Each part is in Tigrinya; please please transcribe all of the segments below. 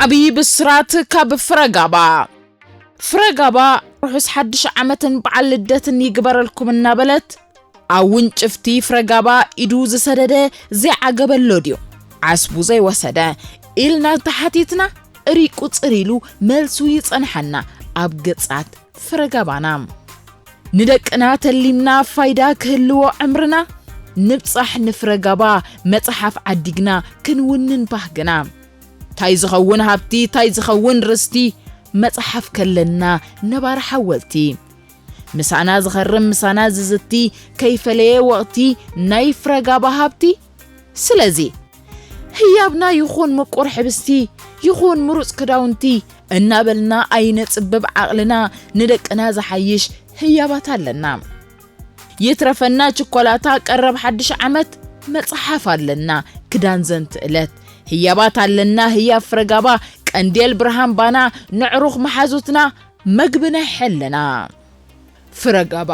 ዓብዪ ብስራት ካብ ፍረጋባ። ፍረጋባ ርሑስ ሓድሽ ዓመትን በዓል ልደትን ይግበረልኩም እናበለት፣ ኣብ ውንጭፍቲ ፍረጋባ ኢዱ ዝሰደደ ዘይዓገበሎ ድዩ? ዓስቡ ዘይወሰደ? ኢልና ተሓቲትና፣ ሪቁጽር ኢሉ መልሱ ይጸንሓና ኣብ ገጻት ፍረጋባና። ንደቅና ተሊምና ፋይዳ ክህልዎ ዕምርና፣ ንብጻሕ ንፍረጋባ መጽሓፍ ዓዲግና ክንውንን ባህግና። ታይ ዝኸውን ሃብቲ፣ ታይ ዝኸውን ርስቲ፣ መጽሓፍ ከለና ነባሪ ሓወልቲ። ምሳና ዝኸርም፣ ምሳና ዝዝቲ፣ ከይፈለየ ወቕቲ ናይ ፍረጋባ ሃብቲ። ስለዚ፣ ህያብና ይኹን ምቁር ሕብስቲ፣ ይኹን ምሩጽ ክዳውንቲ እናበልና ኣይነጽብብ ዓቕልና፣ ንደቅና ዝሓይሽ ህያባት ኣለና። ይትረፈና ችኮላታ ቀረብ ሓድሽ ዓመት፣ መጽሓፍ ኣለና ክዳን ዘንትእለት። ህያባት ኣለና ህያብ ፍረጋባ፣ ቀንዴል ብርሃን ባና፣ ነዕሩኽ መሓዙትና፣ መግቢ ናይ ሕልና። ፍረጋባ፣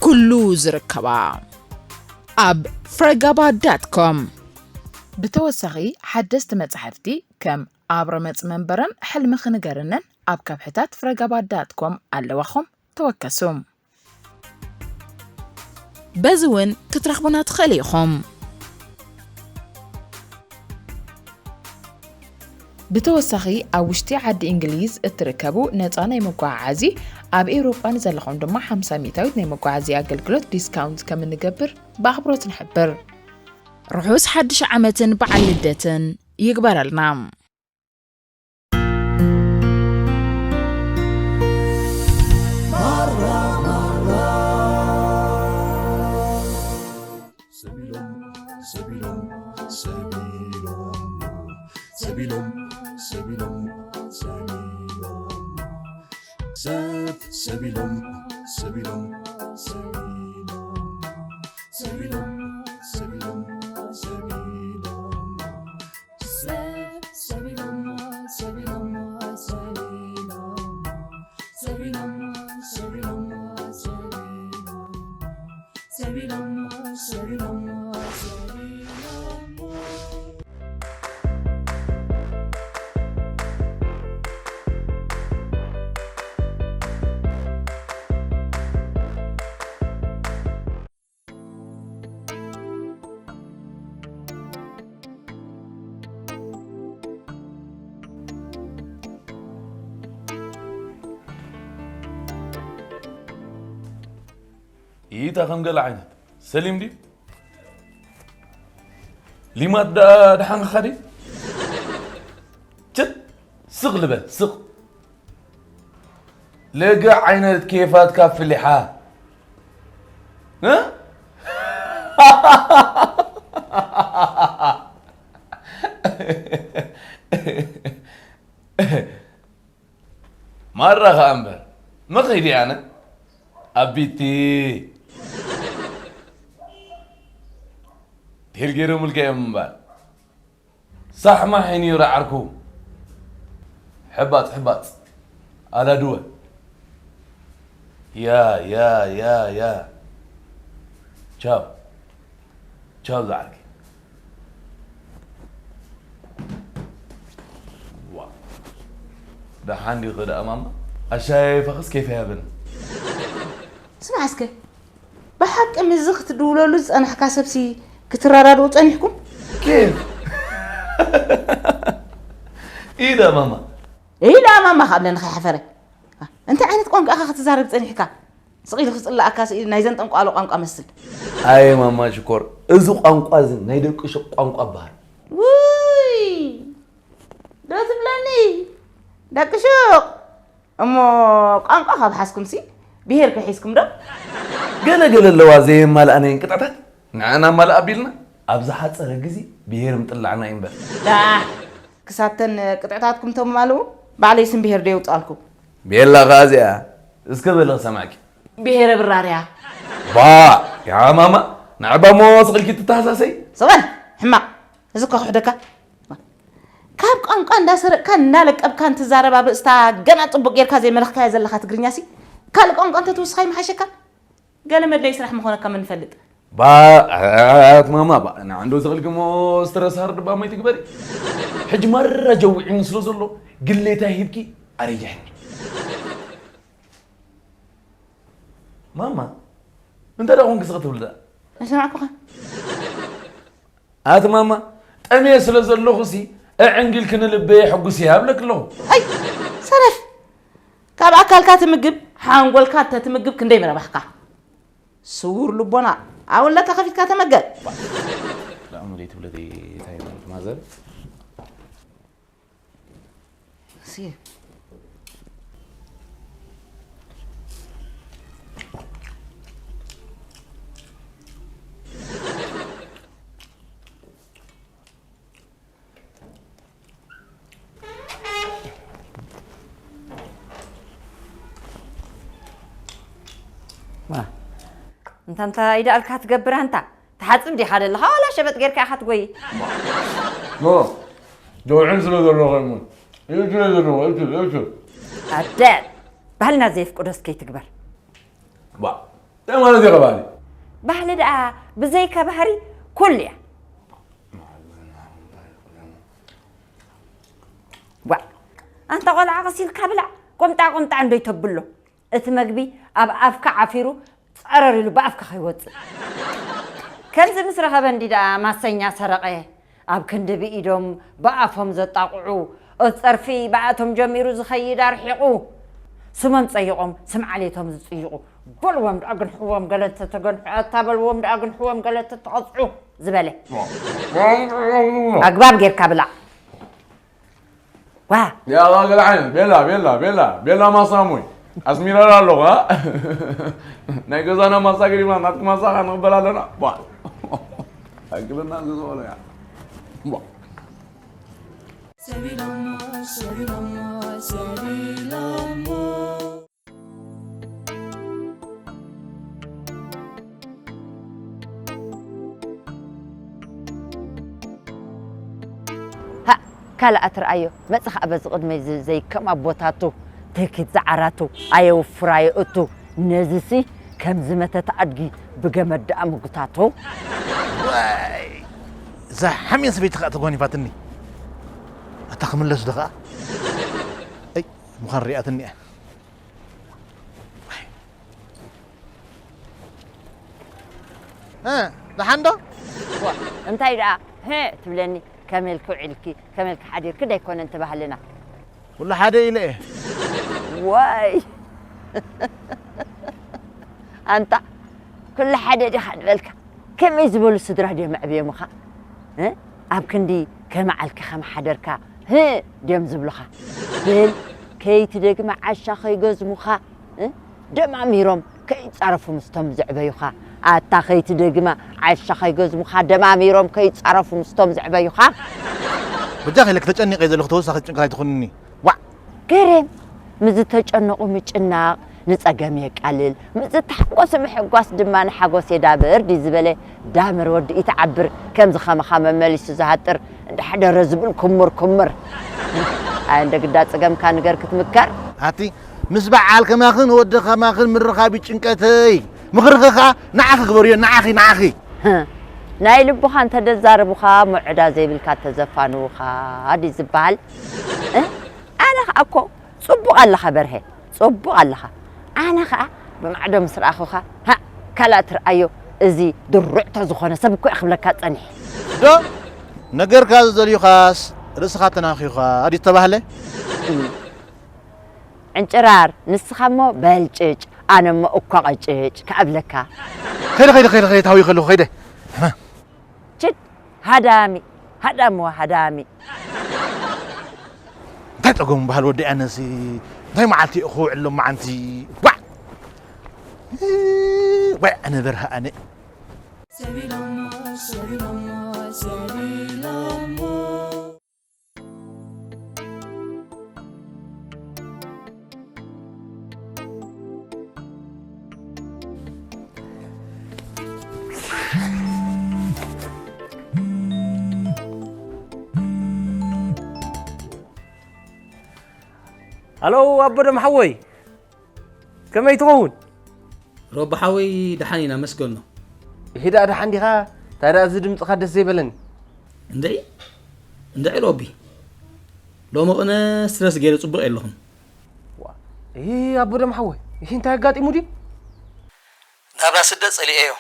ኩሉ ዝርከባ። ኣብ ፍረጋባ ዳት ኮም። ብተወሳኺ ሓደስቲ መጻሕፍቲ ከም ኣብ ረመጽ መንበረን ሕልምኺ ንገርንን ኣብ ከብሕታት ፍረጋባ ዳት ኮም ኣለዋኹም። ተወከሱ። በዚ እውን ክትረኽቡና ትኽእሉ ኢኹም። ብተወሳኺ ኣብ ውሽጢ ዓዲ እንግሊዝ እትርከቡ ነፃ ናይ መጓዓዓዚ፣ ኣብ ኤውሮጳ ንዘለኹም ድማ ሓምሳ ሚእታዊት ናይ መጓዓዚ ኣገልግሎት ዲስካውንት ከም እንገብር ብኣኽብሮት ንሕብር። ርሑስ ሓድሽ ዓመትን በዓል ልደትን ይግበረልና። ሰቢሎም፣ ሰቢሎም፣ ሰቢሎም፣ ሰቢሎም፣ ሰቢሎም፣ ሰቢሎም፣ ሰብ፣ ሰቢሎም፣ ሰቢሎም፣ ሰቢሎም፣ ሰቢሎም፣ ሰቢሎም፣ ሰቢሎም፣ ሰብ፣ ሰቢሎም፣ ሰቢሎም፣ ሰቢሎም፣ ሰቢሎም፣ ሰቢሎም፣ ሰቢሎም፣ ሰቢሎም፣ ሰቢሎም። ኢታ ከም ገለ ዓይነት ሰሊም ድዩ? ሊማት ዳ-፣ ደሓንካ ድዩ? ችት፣ ስቕ ልበል፣ ስቕ። ለገ ዓይነት ኬፋትካ ፍሊሓ። እ? ማራ ኸኣ እምበር፣ መኺዲ ኣነ ኣቢቲ ቴል ገይሮምልካ እዮም እምበር። ሳሕማሕ እዩ ነይሩ ዓርኩ። ሕባጽ፣ ሕባጽ። ኣላድወ። ያ፣ ያ፣ ያ፣ ያ። ቻው። ቻው ዝዓርከይ። ዋ። ደሓን ዲኺ ደኣ ማማ? ኣሻያይፋኽስ ኬፍ ኣይሃበኒ። ስማዕ እስከ፣ ብሓቂ ምስዚ ክትድውለሉ ዝጸናሕካ ሰብሲ ክትረዳድኡ ጸኒሕኩም? ኬፍ? ኢዳ ማማ። ኢዳ ማማ ካብ ለኒ ከይሓፈረ። እንታይ ዓይነት ቋንቋ ኢኻ ክትዛረብ ጸኒሕካ? ስቕ ኢሉ ክጽላኣካ ስኢሉ ናይዘን ጠንቋሎ ቋንቋ መስል። ኣየ ማማ ሽኮር፣ እዚ ቋንቋ እዚ ናይ ደቂ ሹቕ ቋንቋ ይበሃል። ውይ! ዶ ትብለኒ? ደቂ ሹቕ! እሞ ቋንቋ ካብ ሓዝኩምሲ ብሄር ከ ሒዝኩም ዶ? ገለ ገለ ኣለዋ ዘየማልኣናየን ቅጥዕታት፣ ንዐን ኣማልእ ኣቢልና ኣብ ዝሓጸረ ግዜ ብሄር ምጥላዕና እዩ እምበር። ዳሕ! ክሳብ ተን ቅጥዕታትኩም ተማልኡ ባዕለይ ስም ብሄር ዶ የውጻልኩም? ቤላ ኸኣ እዚኣ እስከ በሊ ክሰማዕኪ። ብሄረ ብራርያ። ባ! ያ ማማ፣ ንዕባ እሞ ስቕ ኢልኪ ትተሃሳሰይ። ስቕ በል ሕማቕ። እዚ እኮ ክሕደካ። ካብ ቋንቋ እንዳሰረቅካ እንዳለቀብካ እንትዛረብ ኣብ ርእስታ ገና ጽቡቅ ጌርካ ዘይመለኽካያ ዘለኻ ትግርኛሲ ካልእ ቋንቋ እንተትውስኻ ይምሓሸካ። ገለ መድለይ ስራሕ ምኾነካ መን ይፈልጥ። ባኣት ማማ ባ ንዓንዶ ዝኽልክሞ ስትረስ ሃርድ ባመይ ትግበሪ። ሕጂ ማራ ጀዊዕኒ ስለ ዘሎ ግሌታ ሂብኪ ኣረጊሕኒ። ማማ እንታይ ደኣ ኮንኪ ስቕ ትብሊ ደኣ? ኣይሰማዕኩኻ። ኣቲ ማማ ጠምየ ስለ ዘለኹሲ ኣዕንጊልኪ ንልበይ ሕጉስ ይሃብለኪ ኣለኹ። ኣይ ሰነፍ፣ ካብ ኣካልካ ትምግብ ሓንጎልካ ተትምግብ ክንደይ ምረባሕካ። ስውር ልቦና ኣወለካ ከፊትካ ተመገብ። ዳእሙ ዘይትብለተይ እንታይ ማለት ማዘር? እሲ ዋ፣ እንታ እንታይ ይደኣልካ ትገብር ኣንታ? ትሓጽብ ዲኻ ዘለኻ ዋላ ሸበጥ ጌርካ ኢኻ ትጎይ? ኖ፣ ደውዕን ስለ ዘለኹ እሞ። እዩ ስለ ዘለኹ፣ እዩ፣ እዩ። ኣደ፣ ባህልና ዘየፍቅዶስ ከይትግበር። ባ፣ እንታይ ማለት እዩ ባህሊ? ባህሊ ደኣ ብዘይካ ባህሪ ኩሉ እያ። ዋ፣ ኣንታ ቆልዓ ቀስ ኢልካ ብላዕ፣ ቆምጣ ቆምጣ እንዶ ይተብሎ። እቲ መግቢ ኣብ ኣፍካ ዓፊሩ ጸረር ኢሉ ብኣፍካ ከይወጽእ። ከምዚ ምስ ረኸበ እንዲ ደኣ ማሰኛ ሰረቐ። ኣብ ክንዲ ብኢዶም ብኣፎም ዘጣቕዑ፣ እቲ ጸርፊ ብኣቶም ጀሚሩ ዝኸይድ ኣርሒቑ። ስሞም ጸይቖም፣ ስም ዓሌቶም ዝጽይቑ። በልዎም ደኣ ግንሕዎም ገለ እንተተገንሑ፣ ኣታ በልዎም ደኣ ግንሕዎም ገለ እንተተቐጽዑ ዝበለ። ኣግባብ ጌርካ ብላዕ። ዋ! ያላ ገለ ዓይነት ቤላ፣ ቤላ፣ ቤላ፣ ቤላ ማሳ እሞይ። ኣስሚረላ ኣለኹ፣ ኣ? ናይ ገዛና ማሳ ገዲፍና ናትኪ ማሳ ኸኣ ንቕበል ኣለና። ዋ! ኣግብና ዝዝበሎ እያ። ዋ! ሰቢሎሞ፣ ሰቢሎሞ፣ ሰቢሎሞ። ሃእ፣ ካልኣ ትርኣዮ፣ መጽእ ኸኣ በዚ ቅድመይ ዝ-፣ ዘይከም ኣቦታቱ፣ ትህኪት ዝዓራቱ፣ ኣየውፍር ኣየእቱ፣ ነዚሲ ከም ዝመተት ኣድጊ ብገመድ ደኣ ምጉታቱ። ዋይ፣ እዛ ሓሜን ሰበይቲ ኸኣ ተጓኒፋትኒ። ኣታ ክምለስ ዶ ኸኣ? ኣይ፣ ምዃን ሪኣትኒ እያ። እ፣ ደሓን ዶ? ዋ፣ እንታይ ደኣ፣ ሄ፣ ትብለኒ? ከመይ ኢልኪ ውዒልኪ፣ ከመይ ኢልኪ ሓዲርኪ፣ ደይኮነን እቲ ባህልና። ኩሉ ሓደ ኢለ እየ። ዋይ። ኣንታ፣ ኩሉ ሓደ ዲኻ ዝበልካ? ከመይ ዝበሉ ስድራ ድዮም ኣዕብዮምኻ? እ? ኣብ ክንዲ ከመዓልኪ ከመሓደርካ፣ ህ፣ ድዮም ዝብሉኻ? በል፣ ከይትደግማ ዓሻ ከይገዝሙኻ፣ እ? ደማሚሮም ከይጻረፉ ምስቶም ዘዕበዩኻ። ኣታ ከይትደግማ ዓሻ ከይገዝሙኻ፣ ደማሚሮም ከይጻረፉ ምስቶም ዘዕበዩኻ። በጃኺ ኢለኪ ተጨኒቐ ዘለኹ ተወሳኺ ጭንቀት ኣይትኹንኒ። ዋዕ! ገሬም፣ ምስ ዝተጨነቑ ምጭናቕ ንጸገም የቃልል፣ ምስ ዝተሓጎሱ ምሕጓስ ድማ ንሓጎስ የዳብር ድዩ ዝበለ ዳምር ወዲ ኢትዓብር፣ ከምዚ ኸማኻ መመሊሱ ዝሃጥር፣ እንዳሕደረ ዝብል ኩምር ኩምር። ኣይ፣ እንደ ግዳ ጸገምካ ንገር ክትምከር። ኣቲ ምስ በዓል ከማኽን ወዲ ከማኽን ምርኻብ እዩ ጭንቀተይ። ምኽርኺ ኸኣ ንዓኺ ግበርዮ፣ ንዓኺ፣ ንዓኺ። ናይ ልብኻ እንተደዛርቡኻ፣ ምዕዳ ዘይብልካ ተዘፋንውኻ ድዩ ዝበሃል? እ? ኣነ ኸኣ እኮ ጽቡቕ ኣለኻ በርሀ፣ ጽቡቕ ኣለኻ። ኣነ ኸኣ ብማዕዶ ምስ ረኣኹኻ፣ ሃእ፣ ካልኣ ትርኣዮ፣ እዚ ድሩዕ ተዝኾነ ሰብ እኮ እየ ክብለካ ጸኒሐ። ዶ? ነገርካ ዝደልዩኻስ ርእስኻ ተናኺኻ ድዩ ተባህለ? እም። ዕንጭራር፣ ንስኻ እሞ በልጭጭ፣ ኣነ እሞ እኳ ቀጭጭ ክኣብለካ። ከይደ፣ ከይደ፣ ከይደ፣ ከይደ፣ ታውዩ ከለኹ ከይደ። ችድ፣ ሃዳሚ፣ ሃዳምዋ ሃዳሚ። እንታይ ጸገሙ በሃል ወዲ ኣነሲ? እንታይ መዓልቲ እየ ክውዕል ሎማዓንቲ? ዋዕ! ዋዕ፣ ኣነ በርሀ ኣነ። ሰቢሎሞ፣ ሰቢሎሞ፣ ሰቢሎሞ። ሃሎ ኣቦ ደም ሓወይ፣ ከመይ ትኸውን? ሮቢ ሓወይ፣ ደሓን ኢና መስገኖ። ይሄዳ ደሓን ዲኻ? ታዲያ እዚ ድምፅኻ ደስ ዘይበለኒ። እንድዒ፣ እንድዒ ሮቢ፣ ሎሚ ቅነ ስትረስ ገይረ ጽቡቕ የለኹን። ዋ፣ ይሄ ኣቦ ደም ሓወይ፣ ይሄ እንታይ ኣጋጢሙ ድዩ? ናብራ ስደት ጸሊኤዮ።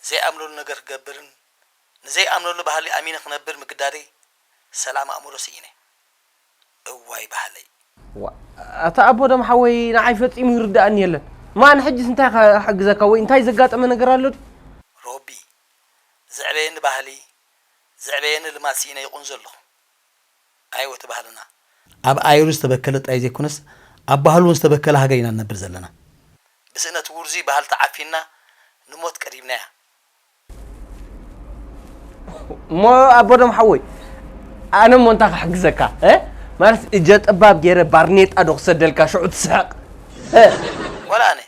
ዘይኣምነሉ ነገር ክገብርን ንዘይኣምነሉ ባህሊ ኣሚነ ክነብር ምግዳደይ ሰላም ኣእምሮ ስኢነ። እዋይ ባህለይ። ዋ፣ ኣታ ኣቦ ደም ሓወይ ንዓይ ፈጺሙ ይርድኣኒ የለን። ማን ሕጅስ እንታይ ክሕግዘካ ወይ እንታይ ዘጋጠመ ነገር ኣሎ ድዩ? ሮቢ፣ ዘዕበየኒ ባህሊ፣ ዘዕበየኒ ልማድ ስኢነ ይቑንዞ ኣለኹ። ኣይወ እቲ ባህልና። ኣብ ኣየሩ ዝተበከለ ጥራይ ዘይኮነስ ኣብ ባህሉ እውን ዝተበከለ ሃገር ኢና ንነብር ዘለና። ብስእነት ውርዙይ ባህሊ ተዓፊንና ንሞት ቀሪብናያ። እሞ ኣቦ ደም ሓወይ፣ ኣነ እሞ እንታይ ክሕግዘካ እ? ማለት እጀ ጠባብ ገይረ ባርኔጣ ዶ ክሰደልካ ሽዑ ትስሕቕ እ? ወላ ኣነ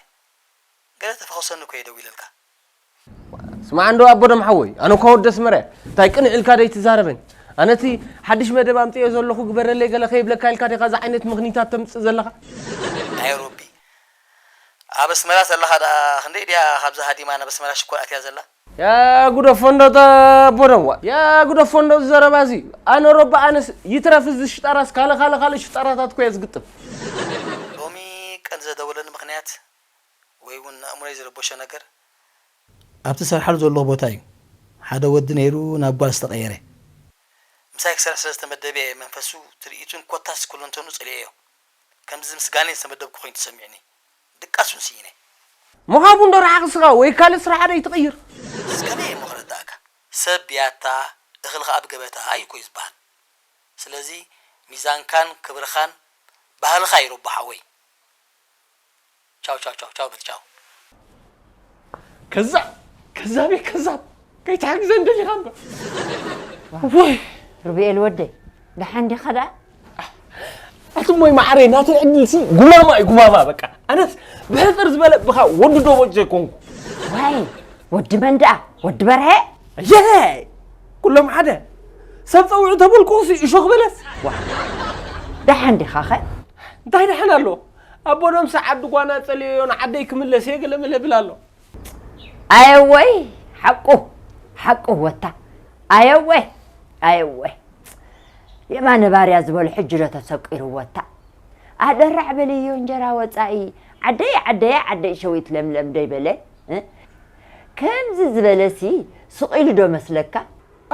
ገለ ተፈኸሰኒ እኮ እየ ደዊለልካ። ስማዕ እንዶ ኣቦ ደም ሓወይ፣ ኣነ እኳ ወዲ ኣስመራ እየ። እንታይ ቅንዕ ኢልካ ደይ ትዛረበኒ? ኣነ እቲ ሓድሽ መደብ ኣምፅኦ ዘለኹ ግበረለይ ገለ ከይብለካ ኢልካ ዲኻ እዚ ዓይነት ምኽኒታት ተምፅእ ዘለኻ? ኣይ ሮቢ፣ ኣብ ኣስመራ ዘለኻ ደኣ ክንደይ ድያ ካብዛ ሃዲማ ናብ ኣስመራ ሽኮር ኣትያ ዘላ? ያ ጉደፎ እንዶ ኣቦ ደም ዋ፣ ያ ጉደፎ እንዶ እዚ ዘረባ እዚ። ኣነ ሮቢ ኣነስ ይትረፍ እዚ ሽጣራስ ካለ ካለ ካለ ሽጣራታት እኮ እየ ዝግጥም። ሎሚ ቀን ዘደወለኒ ምኽንያት ወይ እውን ኣእምሮይ ዝረበሾ ነገር ኣብቲ ሰርሓሉ ዘለኹ ቦታ እዩ። ሓደ ወዲ ነይሩ ናብ ጓል ዝተቐየረ። ምሳይ ክሰርሕ ስለ ዝተመደበ መንፈሱ፣ ትርኢቱን ኮታስ ኩለንተኑ ጸሊኤዮ። ከምዚ ምስ ጋኔን ዝተመደብኩ ኮይኑ ተሰሚዕኒ። ድቃስ እውን ስኢነ። ምዃኑ እንዶ ረሓቕ ስኻ ወይ ካልእ ስራሕ ደይ ትቕይር? እስከመይ እሞ ክረዳእካ? ሰብ ብያታ፣ እኽሊ ኸኣ ብገበታ እዩ እኮ ዝበሃል። ስለዚ ሚዛንካን ክብርኻን ባህልኻ እዩ ሮቦ ሓወይ። ቻው ቻው ቻው ቻው በል ቻው። ከዛብ ከዛብ እየ ከዛብ። ከይትሓግዘን ደሊኻ እምበር። ወይ ሩብኤል ወደይ፣ ደሓን ዲኻ ደኣ? ኣቲ ሞይ ማዕረይ ናተይ ዕድልሲ ጉማማ እዩ ጉማማ በቃ። ኣነስ ብሕጽር ዝበለ ብኻ ወዲ ዶ ወጀ ኮንኩ። ዋይ ወዲ መን ደኣ? ወዲ በርሀ? ኣየ ኩሎም ሓደ ሰብ ጸውዑ ተበልኩ ሲ እሾኽ በለስ። ዋ ደሓን ዲኻ ኸ? እንታይ ደሓን ኣሎ? ኣቦ ደምሲ ዓዲ ጓና ጸልዮዮ ንዓደይ ክምለስ እየ ገለ መለ ብል ኣሎ። ኣየወይ ሓቁ ሓቁ ወታ ኣየወይ ኣየወይ የማነ ባርያ ዝበሉ ሕጂ ዶ ተሰቂሩ ወታ ኣደራዕ በልዮ እንጀራ ወፃኢ ዓደይ ዓደይ ዓደይ ሸዊት ለምለም ዶ ይበለ እ? ከምዚ ዝበለሲ ስቕ ኢሉ ዶ መስለካ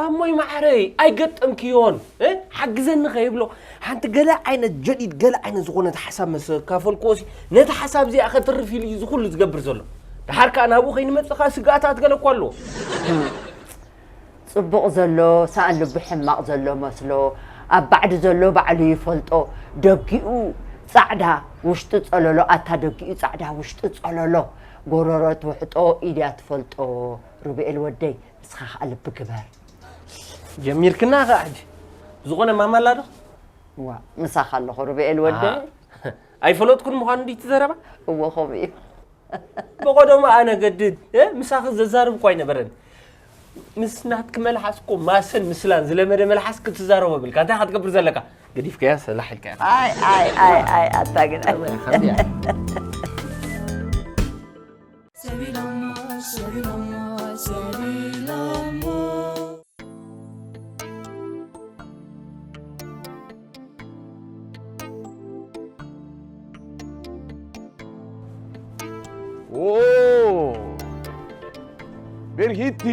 ኣሞይ ማዕረይ ኣይገጠምክዮን እ? ሓግዘኒ ከይብሎ ሓንቲ ገለ ዓይነት ጀዲድ ገለ ዓይነት ዝኾነት ሓሳብ መስ ካፈልክዎ ሲ ነቲ ሓሳብ እዚኣ ከተርፍ ኢሉ እዩ ዝኹሉ ዝገብር ዘሎ ደሓር ከኣ ናብኡ ከይንመጽእ ከኣ ስግኣታት ገለ እኳ ኣለዎ ጽቡቕ ዘሎ ሳኣን ልቡ ሕማቕ ዘሎ መስሎ ኣብ ባዕዲ ዘሎ ባዕሉ ይፈልጦ ደጊኡ ጻዕዳ ውሽጡ ጸለሎ ኣታ ደጊኡ ጻዕዳ ውሽጡ ጸለሎ ጎረሮ ትውሕጦ ኢድያ ትፈልጦ ሩብኤል ወደይ ንስኻ ከኣ ልቢ ግበር። ጀሚርክና ከኣ ሕጂ ብዝኾነ ማማ ኣላ ዶ? ዋ ምሳኻ ኣለኹ ሩብኤል ወደ። ኣይፈለጥኩን ምዃኑ ድዩ እቲ ዘረባ? እወ ከምኡ እዩ። ብቐደሙ ኣነ ገድድ እ ምሳኺ ዘዛርብ እኮ ኣይነበረን። ምስ ናትኪ መልሓስ እኮ ማሰን ምስላን ዝለመደ መልሓስ ክትዛረቦ ብልካ እንታይ ክትገብር ዘለካ? ገዲፍካያ ሰላሕ ኢልካ ኢኻ። ኣይ ኣይ ኣይ ኣይ ኣታ ግን ኣይ ከምዚኣ ኦ ቤርሂቲ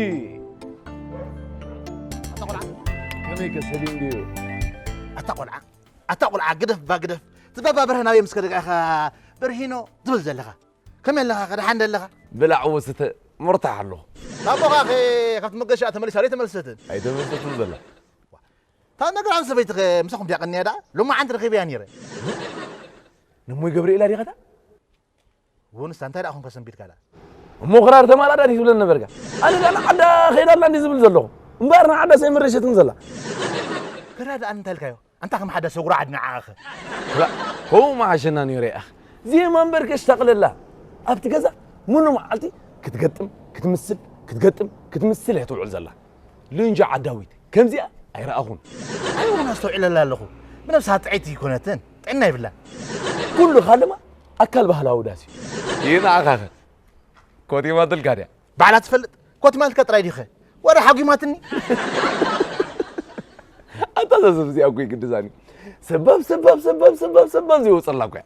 ኣታ ቆልዓ ከመይ ከሰሊም ድዩ ኣታ ቆልዓ ኣታ ቆልዓ ግደፍ ባ ግደፍ ትበባ ብርሃናዊ ምስ ከደጋ ኢኻ በርሂኖ ትብል ዘለኻ ከመይ ኣለኻ ከ ደሓን ደለኻ? ብላዕ ወስተ ምርታሕ ኣለኹ። ታቦኻ ከ ካብቲ መገሻ ተመሊሳ ዶ ኣይተመልሰትን? ኣይተመልሰትን ዘላ። እታ ነግራም ሰበይቲ ከ ምሳኹም ድያ ቀንያ ደኣ? ሎማዓንቲ ረኺበያ ነይረ። ነሞይ ገብርኤላ ዲኻ እታ? ወንሳ እንታይ ደኣ ኹንካ ሰንቢድካ ደኣ? እሞ ክራር ተማላዳ ድዩ ዝብለኒ ነበርካ? ኣነ ደኣ ንዓዳ ከይዳ ኣላ እንድዩ ዝብል ዘለኹ። እምበኣር ንዓዳስ ኣይመረሸትን ዘላ። ክራር ደኣ እንታይ ኢልካዮ? ኣንታ ከም ሓደ ሰጉራ ዓዲ ንዓኻ። ክላእ ከምኡ ምሓሸና ነይሩ ይኣኽ። ዜማ እምበር ከሽታቕለላ ኣብቲ ገዛ ሙሉ መዓልቲ ክትገጥም ክትምስል ክትገጥም ክትምስል እያ ትውዕል ዘላ። ልንጆ ዓዳዊት ከምዚኣ ኣይረኣኹን። ኣነ እውን ኣስተውዒለላ ኣለኹ። ብነብሳ ጥዕይቲ ኣይኮነትን። ጥዕና ይብላን። ኩሉ ካልማ ኣካል ባህላዊ ዳስ እዩ። ይህ ንዓኻ ኸ ኮቲባትልካ ድያ? ባዕላ ትፈልጥ ኮት ማልካ ጥራይ ዲኸ? ወረ ሓጒማትኒ። ኣታ ዘዘብ እዚኣ እኮ ይግድዛኒ። ሰባብ፣ ሰባብ፣ ሰባብ፣ ሰባብ፣ ሰባብ ዘይወፀላ እኮ እያ።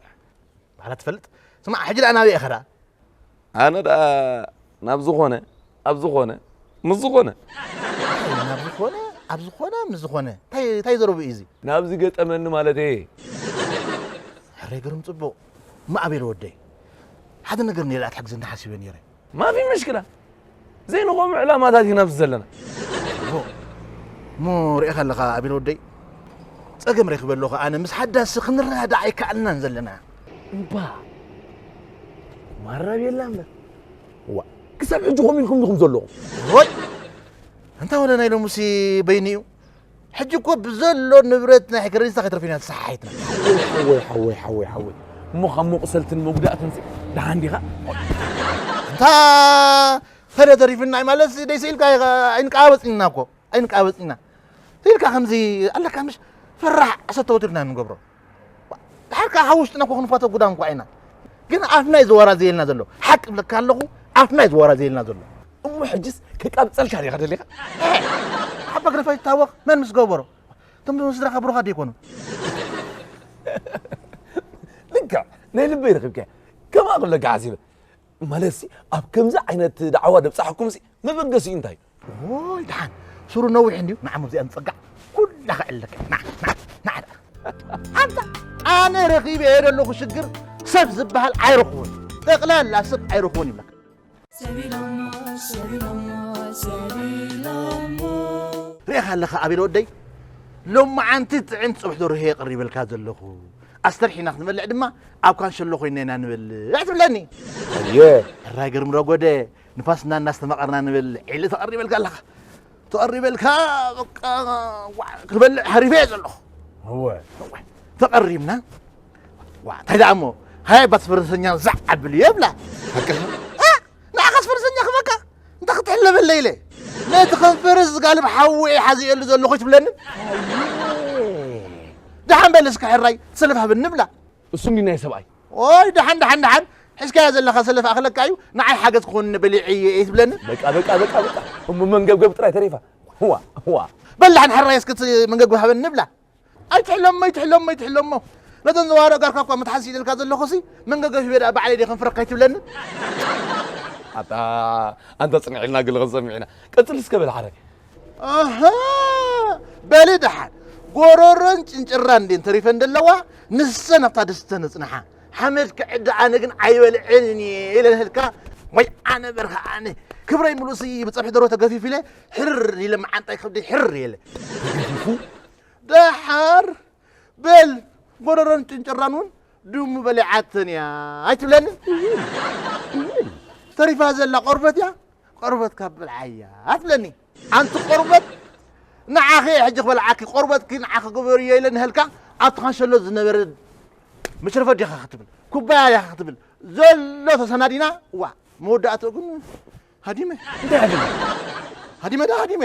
ባህላ ትፈልጥ? ስማዕ፣ ሕጂ ደኣ ናበይ ኢኻ ደኣ? ኣነ ደኣ ናብ ዝኾነ፣ ኣብ ዝኾነ፣ ምስ ዝኾነ። ናብ ዝኾነ፣ ኣብ ዝኾነ፣ ምስ ዝኾነ። እንታይ፣ እንታይ ዘረቡ እዩ እዚ? ናብ ዝገጠመኒ ማለት እየ። ሕረይ ግርም ጽቡቕ። እሞ ኣቤል ወደይ፣ ሓደ ነገር ነይረ ኣትሓግዘኒ ሓሲበ ነይረ። ማፊ መሽክላ። ዘይንኾም ዕላማታት ኢና ኣብዚ ዘለና። እሞ፣ እሞ ርኢኻ ኣለኻ ኣቤል ወደይ? ጸገም ረኺበ ኣለኹ ኣነ ምስ ሓዳስ ክንረዳዳእ ኣይከኣልናን ዘለና። እምባ። ማራብ የላ እምበር። ዋ፣ ክሳብ ሕጂ ኮም ኢልኩም ዲኹም ዘለኹም? ወይ! እንታ ወለ ናይ ሎሙሲ በይኑ እዩ። ሕጂ እኮ ብዘሎ ንብረት ናይ ክረዲስታ ከይተርፊና ተሰሓሒትና። ሓወይ፣ ሓወይ፣ ሓወይ፣ ሓወይ፣ ሓወይ። እሞ ካብ መቑሰልትን መጉዳእትን ሲ ደሓን ዲኻ? እንታ ፈለ ተሪፍና ማለት ደይስኢልካ ኣይንቃበጽ ኢና እኮ። ኣይንቃበጽ ኢና። ኢልካ ከምዚ ኣለካ ምሽ ፈራሕ ሰተወት ኢልና ንገብሮ። ድሓር ከኣ ካብ ውሽጥና እኮ ክንፋቶ ጉዳም እኳ ኢና። ግን ኣፍና እዩ ዘወራዘየልና ዘሎ። ሓቂ እብለካ ኣለኹ፣ ኣፍና እዩ ዘወራዘየልና ዘሎ። እሞ ሕጅስ ክቃብጸልካ ዲኻ ደሊኻ? ሓባ ግረፋ ይታወቕ፣ መን ምስ ገበሮ? እቶም ስድራኻ ብሩኻት ዶ ኣይኮኑን? ልክዕ፣ ናይ ልበይ ረኺብካዮ። ከምኣ ክብለካ ሓሲበ። ማለትሲ፣ ኣብ ከምዚ ዓይነት ዳዕዋ ደብጻሕኩምሲ፣ መበገሲኡ እንታይ እዩ? ኦይ፣ ደሓን። ሱሩ ነዊሕ እንድዩ። ንዓ፣ ኣብዚኣ ንጸጋዕ። ኩላ ክዕለካ። ንዓ፣ ንዓ፣ ንዓ ደኣ። ኣንታ፣ ኣነ ረኺበ እየ ዘለኹ ሽግር፣ ሰብ ዝበሃል ኣይረኽቦን። ጠቕላላ ሰብ ኣይረኽቦን ይብለካ። ሰቢሎሞ፣ ሰቢሎሞ፣ ሰቢሎሞ። ርኢኻ ኣለኻ ኣቤል ወደይ? ሎመዓንቲ ጥዕምቲ ጸብሒ ደርሆ እየ ቀሪበልካ ዘለኹ። ኣስተርሒና ክንበልዕ ድማ ኣብ ካንሸሎ ኮይንና ኢና ንበልዕ ትብለኒ። ኣየ። ሕራይ ግርም ረጎደ፣ ንፋስና እናስተማቐርና ንበልዕ ኢለ ተቐሪበልካ ኣለኻ። ተቐሪበልካ፣ በቃ፣ ዋ፣ ክበልዕ ሃሪፈ እየ ዘለኹ። እወ። እወ። ተቐሪብና። ዋ፣ እንታይ ደኣ እሞ? ሃይ፣ ኣባት ፈረሰኛ ዛዕ ኣብልዮ ይብላ። ሓቅኻ? እ? ንዓኻስ ፈረሰኛ ክበካ? እንታይ ክትሕለበለይ ኢለ? ነቲ ከም ፈረስ ዝጋልብ ሓዊ እየ ሓዚኤሉ ዘለኹ ትብለኒ? ኣየ። ደሓን በል እስከ ሕራይ፣ ሰለፍ ሃበኒ ብላ። እሱ እንዲ ናይ ሰብኣይ። ኦይ፣ ደሓን፣ ደሓን፣ ደሓን። ሒዝካዮ ዘለኻ ሰለፍ ኣኽለካ እዩ። ንዓይ ሓገዝ ክኾንኒ በሊዐ እየ ትብለኒ? በቃ፣ በቃ፣ በቃ፣ በቃ። እሞ መንገብገብ ጥራይ ተሪፋ። ዋ፣ ዋ። በል ደሓን ሕራይ እስከ እቲ መንገብገብ ሃበኒ ብላ። ኣይትሕለሞ፣ ኣይትሕለሞ፣ ኣይትሕለሞ። ነተን ዘዋሮ ጋርካ እኳ መትሓዚ ኢለልካ ዘለኹሲ፣ መንገብገብ ሂበ ደኣ ባዕለይ ድየ ከንፍረካ ኣይትብለኒ? ኣታ፣ ኣንታ ጽንዕ ኢልና ግለ ክንሰምዕ ኢና። ቀጽል እስከ በል ሓራይ። ኣሃ፣ በሊ ደሓን። ጎሮሮን ጭንጭራን እንድየን ተሪፈን ዘለዋ፣ ንሰን ኣብታ ድስተ ንጽንሓ። ሓመድ ክዕዲ ኣነ ግን ኣይበልዕን እየ ኢለ ንህልካ፣ ወይ ኣነ በርኸ ኣነ። ክብረይ ምሉእሲ ብጸብሒ ደርሆ ተገፊፍ ኢለ፣ ሕር ኢለ መዓንጣይ ከብደይ ሕር ኢለ። ተገፊፉ? ደሓር፣ በል፣ ጎሮሮን ጭንጭራን እውን ድሙ በሊዓተን እያ ኣይትብለንን? ተሪፋ ዘላ ቆርበት እያ፣ ቆርበትካ ብልዓያ ትብለኒ። ኣንቲ ቆርበት፣ ንዓኺ እየ ሕጂ ክበልዓኪ፣ ቆርበትኪ ንዓኺ ግበርዮ ኢለ ንሀልካ፣ ኣብቲ ካንሸሎ ዝነበረ መሽረፈት ዲኻ ክትብል፣ ኩባያ ዲኻ ክትብል፣ ዘሎ ተሰናዲና፣ ዋ፣ መወዳእትኡ ግን ሃዲመ። እንታይ ሃዲመ? ሃዲመ ዳ ሃዲመ።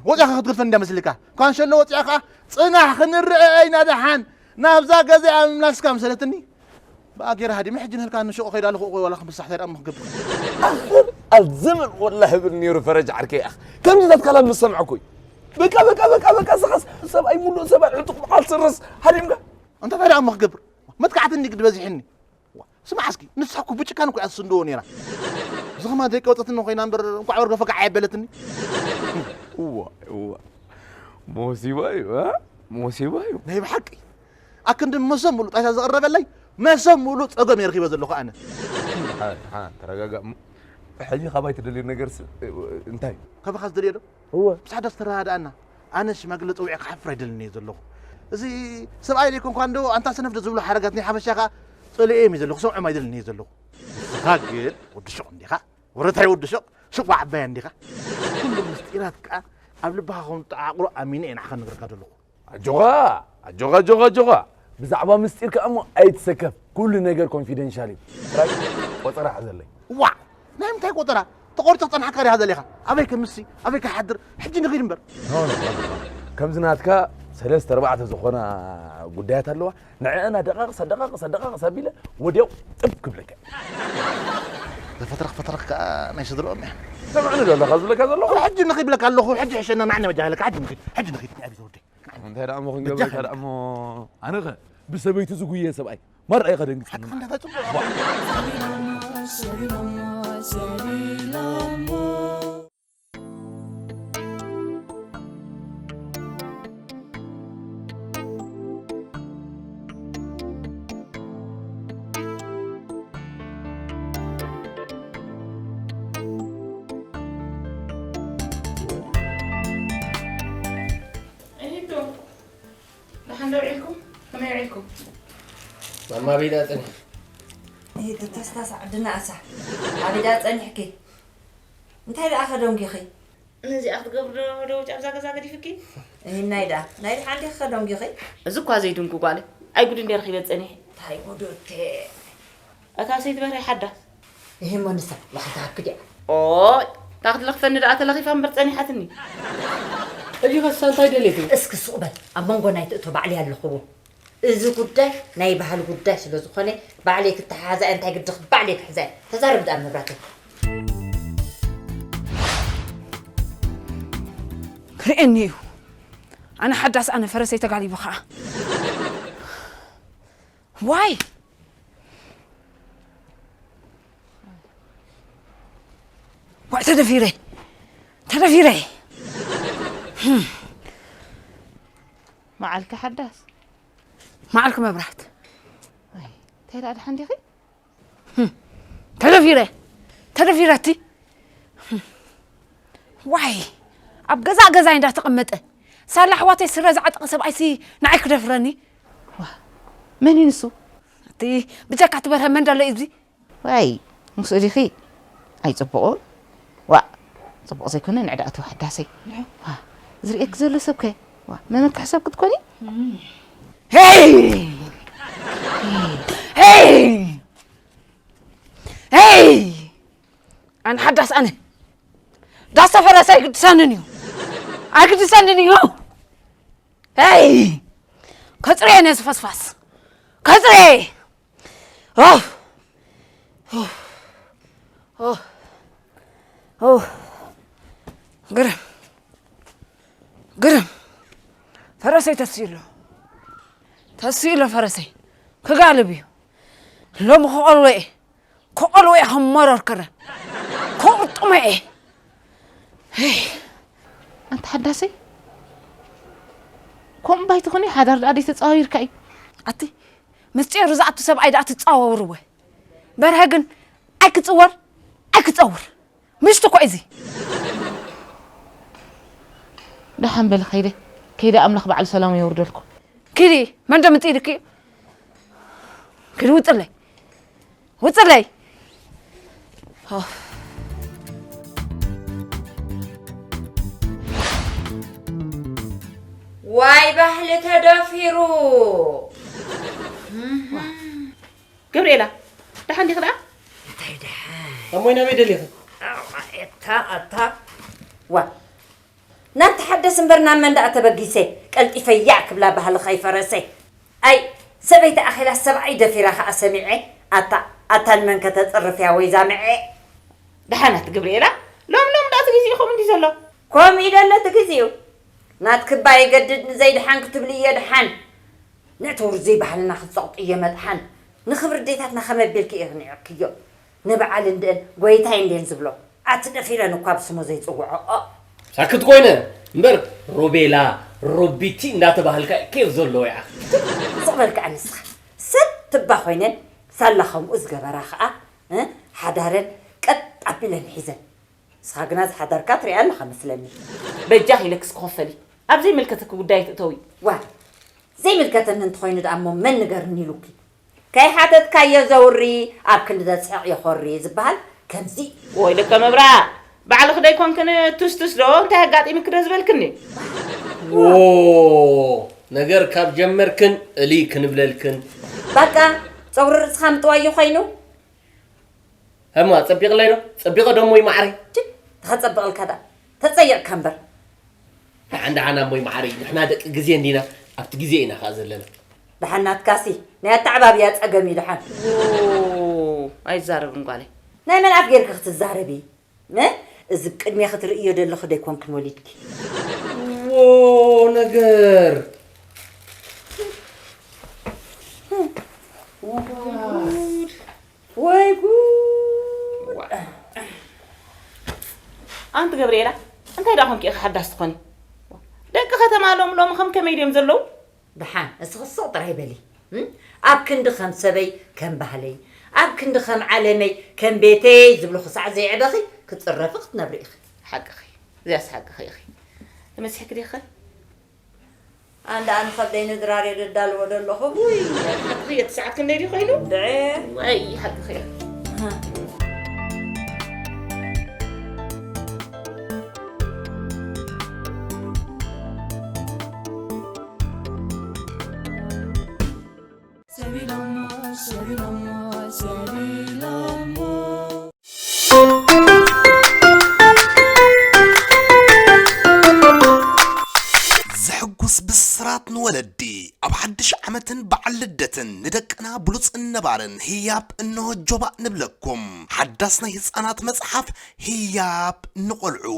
ወፂኻ ክትገድፈን እንዳ መስልካ። ካንሸሎ ወፂኣ ከዓ፣ "ፅናሕ ክንረአ ኢና ደሓን። ናብዛ ገዛ እያ ምምላስካ" መሰለትኒ። ብኣ ገይረ ሃዲመ። ሕጂ ንህልካ ንሽቑ ከይዳ ኣለኹ እኮ ዋላ ክምሳሕ እንታይ ደኣ እሞ ክገብር። ኣኽር ኣልዘመን ወላሂ እብል ነይሩ ፈረጅ ዓርከይ ኣኽ። ከምዚታት ካላ ምስ ሰምዐኩ እዩ። በቃ፣ በቃ፣ በቃ፣ በቃ፣ ስኻስ ሰብኣይ ሙሉእ ሰብኣይ ዕጡቕ በዓል ስረስ ሃዲምካ። እንታይ እንታይ ደኣ እሞ ክገብር? መጥቃዕቲ እንዲ ግድ በዚሕኒ። ዋ፣ ስማዕ እስኪ፣ ንሳ እኮ ብጭካን እኮ እያ ትስንድዎ ነይራ። እዚ ኸማ ደቂ ወጠትኒ ኮይና እምበር፣ እንቋዕ ወርገ ፈጋዕ ኣየበለትኒ። እዋ፣ እዋ። ሞሲባ እዩ፣ እ? ሞሲባ እዩ። ናይ ብሓቂ። ኣክንዲ መሶብ ሙሉእ ጣይታ ዘቕረበለይ፣ መሶብ ሙሉእ ጸገም እየ ረኺበ ዘለኹ ኣነ። ሓ-፣ ሓ-፣ ተረጋጋእ እሞ። ሕጂ ካባይ ትደልዮ ነገርስ እንታይ እዩ? ካባኻ ዝደልዮ ዶ? እወ። ምስ ሓዳስ ተረዳዳእና። ኣነ ሽማግለ ጸዊዐ ክሓፍር ኣይደልን እየ ዘለኹ። እዚ ሰብኣይ ዘይኮንኳ እንዶ ኣንታ ሰነፍ ዶ ዝብሉ ሓረጋት ናይ ሓበሻ ከኣ ጸሊኤ እየ ዘለኹ፣ ክሰምዖም ኣይደልን እየ ዘለኹ። ንስኻ ግን ወዲ ሹቕ እንዲኻ፣ ወረታይ ወዲ ሹቕ፣ ሽቋ ዓባያ እንዲኻ። ኩሉ ምስጢራት ከኣ ኣብ ልብኻ ከም ትዓቑሮ ኣሚነ እየ ንዓኻ ንገርካ ዘለኹ። ኣጆኻ፣ ኣጆኻ፣ ኣጆኻ፣ ኣጆኻ። ብዛዕባ ምስጢር ከኣ እሞ ኣይትሰከፍ። ኩሉ ነገር ኮንፊደንሻል እዩ። ጥራይ ቆጸራ ሓዘለይ። ዋዕ! ናይ ምንታይ ቆጸራ? ተቖሪጹ ክጸንሓካ ዲኻ ደሊኻ? ኣበይ ከምሲ? ኣበይ ክሓድር? ሕጂ ንኺድ እምበር። ኖ፣ ኖ፣ ኖ፣ ኖ። ከምዚ ናትካ ሰለስተ ኣርባዕተ ዝኾና ጉዳያት ኣለዋ። ንዕአን ኣደቓቕስ፣ ኣደቓቕስ፣ ኣደቓቕስ ኣቢለ ወዲያው ጥብ ክብለካ። ፈትረኽ ፈትረኽ ከኣ ናይ ስድርኦም እያ። ሰምዕኒ ዘለኻ ዝብለካ ዘለኹ? ሕጂ ንኺድ ብለካ ኣለኹ፣ ሕጂ ሕሸና፣ ናዕ ንበጃ ኢለካ፣ ሕጂ ንኺድ፣ ሕጂ ንኺድ፣ ንዓቢ ዘውደይ። እንታይ ደኣ እሞ ክንገብር፣ በጃኻ እንታይ ደኣ እሞ? ኣነኸ ብሰበይቱ ዝጉየ ሰብኣይ ማራ ኢኻ ደንግጽ። ኣታ እንታይ ጽቡቕ። እሂቶ፣ ደሓን ዶ ውዒልኩም? ከመይ ውዒልኩም? ማማ ቤዳ ጸኒሕ። እሂቶ፣ ተስታስ ዓድና ኣሳ። ኣቤዳ ጸኒሕኪ። እንታይ ደኣ ከደንጊኺ? ነዚኣ ክትገብሪ ዶ ደው ጫብዛ ገዛ ገዲፍኪ? እሂ፣ ናይ ደኣ፣ ናይ ደሓን ዲኺ ከደንጊኺ? እዚ እኳ ዘይድንጉ ጓለይ። ኣይ ጉድ እንዴ ረኺበ ጸኒሐ። እንታይ ጉድ እቴ? እታ ሰይቲ በርሀ ሓዳስ። እሂ፣ እሞ ንሳ ለኺፋ ክድያ? ኦይ፣ እታ ክትለኽፈኒ ደኣ ተለኺፋ እምበር ጸኒሓትኒ። ሕጂ ኸሳ እንታይ ደልየት? እስኪ ሱቕ በል፣ ኣብ መንጎ ናይ ትእቶ ባዕለይ ኣለኹዎ። እዚ ጉዳይ ናይ ባህሊ ጉዳይ ስለ ዝኾነ፣ ባዕለይ ክተሓሓዛ እየ፣ እንታይ ግድኽ ባዕለይ ክሕዛ እየ። ተዛረብ ደኣ መብራተይ። ክርእየኒ እዩ። ኣነ ሓዳስ፣ ኣነ ፈረሰይ ተጋሊቡ ኸኣ። ዋይ! ዋይ፣ ተደፊረ! ተደፊረ! መዓልኪ ሓዳስ። መዓልኪ መብራት። ኣይ፣ እንታይ ደኣ ደሓን ዲኺ? ተደፊረ! ተደፊረ እቲ! ዋይ! ኣብ ገዛእ ገዛይ እንዳተቐመጠ፣ ሳላ ኣሕዋተይ ስረ ዝዓጠቐ ሰብኣይሲ ንዓይ ክደፍረኒ? ዋ፣ መን እዩ ንሱ? እቲ ብጀካ ትበርሀ መን ደሎ እዩ እዚ? ዋይ፣ ምስኡ ዲኺ? ኣይጽቡቑን። ዋእ፣ ጽቡቕ ዘይኮነ ንዕዳእቱ ሓዳሰይ። ንዑ። ዋ፣ ዝርእየኪ ዘሎ ሰብከ? ዋ፣ መመክሒ ሰብ ክትኮኒ? ሄይ! ሄይ! ሄይ! ኣነ ሓዳስ ኣነ። ዳስ ተፈረሰ ኣይግድሰንን እዩ። ኣይግድሰንን እዩ። ሄይ! ከጽርየ ነዚ ፈስፋስ። ከጽርየ! ኦፍ! ኦፍ! ኦፍ! ኦፍ! ግርም! ግርም! ፈረሰይ ተስዩ ኣሎ። ተስዩ ኣሎ ፈረሰይ። ክጋልብ እዩ። ሎሚ ክቐልዎ እየ። ክቐልዎ እየ ከም መረር ክረ። ክቕርጥሞ እየ። ሄይ! ኣንታ ሓዳሰይ፣ ከምኡ ባይትኾኒ ሓዳር ደኣ ደይተጻዋዊርካ እዩ። ኣቲ፣ ምስ ጨሩ ዝኣቱ ሰብኣይ ደኣ ትጻወውርዎ። በርሀ ግን ኣይክጽወር፣ ኣይክጸውር። ምሽቱ እኮ እዚ። ደሓን በሊ ከይደ፣ ከይደ ኣምላኽ ባዕሉ ሰላሙ የውርደልኩም። ኪዲ፣ መን ደምጽእ ኢልኪ? ኪዲ ውጽለይ። ውጽለይ። ኦፍ። ዋይ ባህሊ ተደፊሩ። ገብርኤላ፣ ደሓን ዲኺ ደኣ? እንታይ ደሓን? እሞይ ናበይ ደሊኺ? ኣታ፣ ኣታ። ዋ፣ ናብ ተሓደስ እምበር ናብ መን ደኣ ተበጊሰ? ቀልጢፈ ያእ ክብላ ባህሊ ከይፈረሰ። ኣይ፣ ሰበይቲ ኣኺላ ሰብኣይ ደፊራ ኸኣ ሰሚዐ። ኣታ፣ ኣታ ንመን ከተጽርፍያ ወይ ዛምዐ? ደሓናት ገብርኤላ፣ ሎም ሎም ደኣ እቲ ግዜ ከምኡ እንዲ ዘሎ። ከምኡ እዩ ደሎ እቲ ግዜኡ። ናትክባ የገድድ ንዘይደሓን ክትብሊ እየ ደሓን። ነቲ ውርዙይ ባህልና ክትጸቕጡ እየ መጥሓን። ንኽብሪ ኣዴታትና ከመ ኣቢልኪ ኢኺ ንዒቕክዮ? ንበዓል እንድእን ጎይታይ እንድየን ዝብሎ። ኣቲ ደፊረን እኳ ብስሙ ዘይጽውዖኦ። ሳክት ኮይነ እምበር ሮቤላ፣ ሮቢቲ እንዳተባህልካ ኬፍ ዘለዎ ይዓኽ። ስቕ በል ከኣ ንስኻ። ሰብ ትባ ኮይነን ሳላ ከምኡ ዝገበራ ከኣ፣ እ፣ ሓዳረን ቀጥ ኣቢለን ሒዘን። ንስኻ ግና ዝሓዳርካ ትሪኣ ኣለኻ መስለኒ። በጃኺ ኢለክስ ክኸፈሊ። ኣብ ዘይምልከተኪ ጉዳይ ትእተዊ። ዋ፣ ዘይምልከተኒ እንተኾይኑ ደኣ እሞ መን ንገርኒ ኢሉኪ? ከይሓተትካዮ ዘውሪ ኣብ ክንዲ ዘጽሕቕ የኾሪ ዝበሃል ከምዚ። ወይ ደቀ መብራ፣ ባዕልኺ ዶ ኣይኮንክን ቱስቱስ ዶ እንታይ ኣጋጢምኪ ዶ ዝበልክኒ? ዎ፣ ነገር ካብ ጀመርክን እሊ ክንብለልክን። በቃ፣ ጸጉሪ ርእስኻ ምጥዋዮ ኮይኑ? እማ፣ ጸቢቕለይ ዶ? ጸቢቐ ዶ እሞ ይማዕረይ? ችድ፣ ተኸጸብቐልካ ደኣ። ተጸየቕካ እምበር። ደሓን፣ ደሓን፣ ኣሞይ መዓረይ፣ ንሕና ደቂ ግዜ እንዲና፣ ኣብቲ ግዜ ኢና ኸኣ ዘለና። ደሓን ናትካሲ፣ ናይ ኣተዓባብያ ጸገም እዩ ደሓን። ዎ፣ ኣይዛረብን ጓለይ። ናይ መን ኣፍ ጌርኪ ክትዛረቢ? እ? እዚ ቅድሜ ክትርእዮ ዘለኺ ዶ ኣይኮንክን ወሊድኪ? ዎ ነገር። ወይ ጉድ። ኣንቲ ገብርኤላ፣ እንታይ ደኣ ኮንኪ ኢኺ ሓዳስ ትኾኒ? ደቂ ከተማ ሎም ሎም ከም ከመይ ድዮም ዘለዉ? ደሓን፣ እስኺ ስቕ ጥራይ በሊ። እም? ኣብ ክንዲ ከም ሰበይ፣ ከም ባህለይ፣ ኣብ ክንዲ ከም ዓለመይ፣ ከም ቤተይ ዝብሉ ክሳዕ ዘየዕበኺ ክትጽረፊ ክትነብሪ ኢኺ። ሓቅኺ፣ እዚኣስ ሓቅኺ ኢኺ። ተመሲሕኪ ዲኺ? ኣንዳ ኣነ ከብደይ ንድራር እየ ደዳልዎ ዘለኹ። ውይ፣ ሓቅኺ እየ፣ እቲ ሰዓት ክንደይ ድዩ ኮይኑ? ድዐ። ወይ፣ ሓቅኺ እየ። ሰቢሎሞ፣ ሰቢሎሞ፣ ሰቢሎሞ። ዘሕጉስ ብስራት ንወለዲ። ኣብ ሓድሽ ዓመትን በዓል ልደትን ንደቅና ብሉጽን ነባርን ህያብ እንሆ ጆባእ ንብለኩም። ሓዳስ ናይ ህጻናት መጽሓፍ ህያብ ንቖልዑ።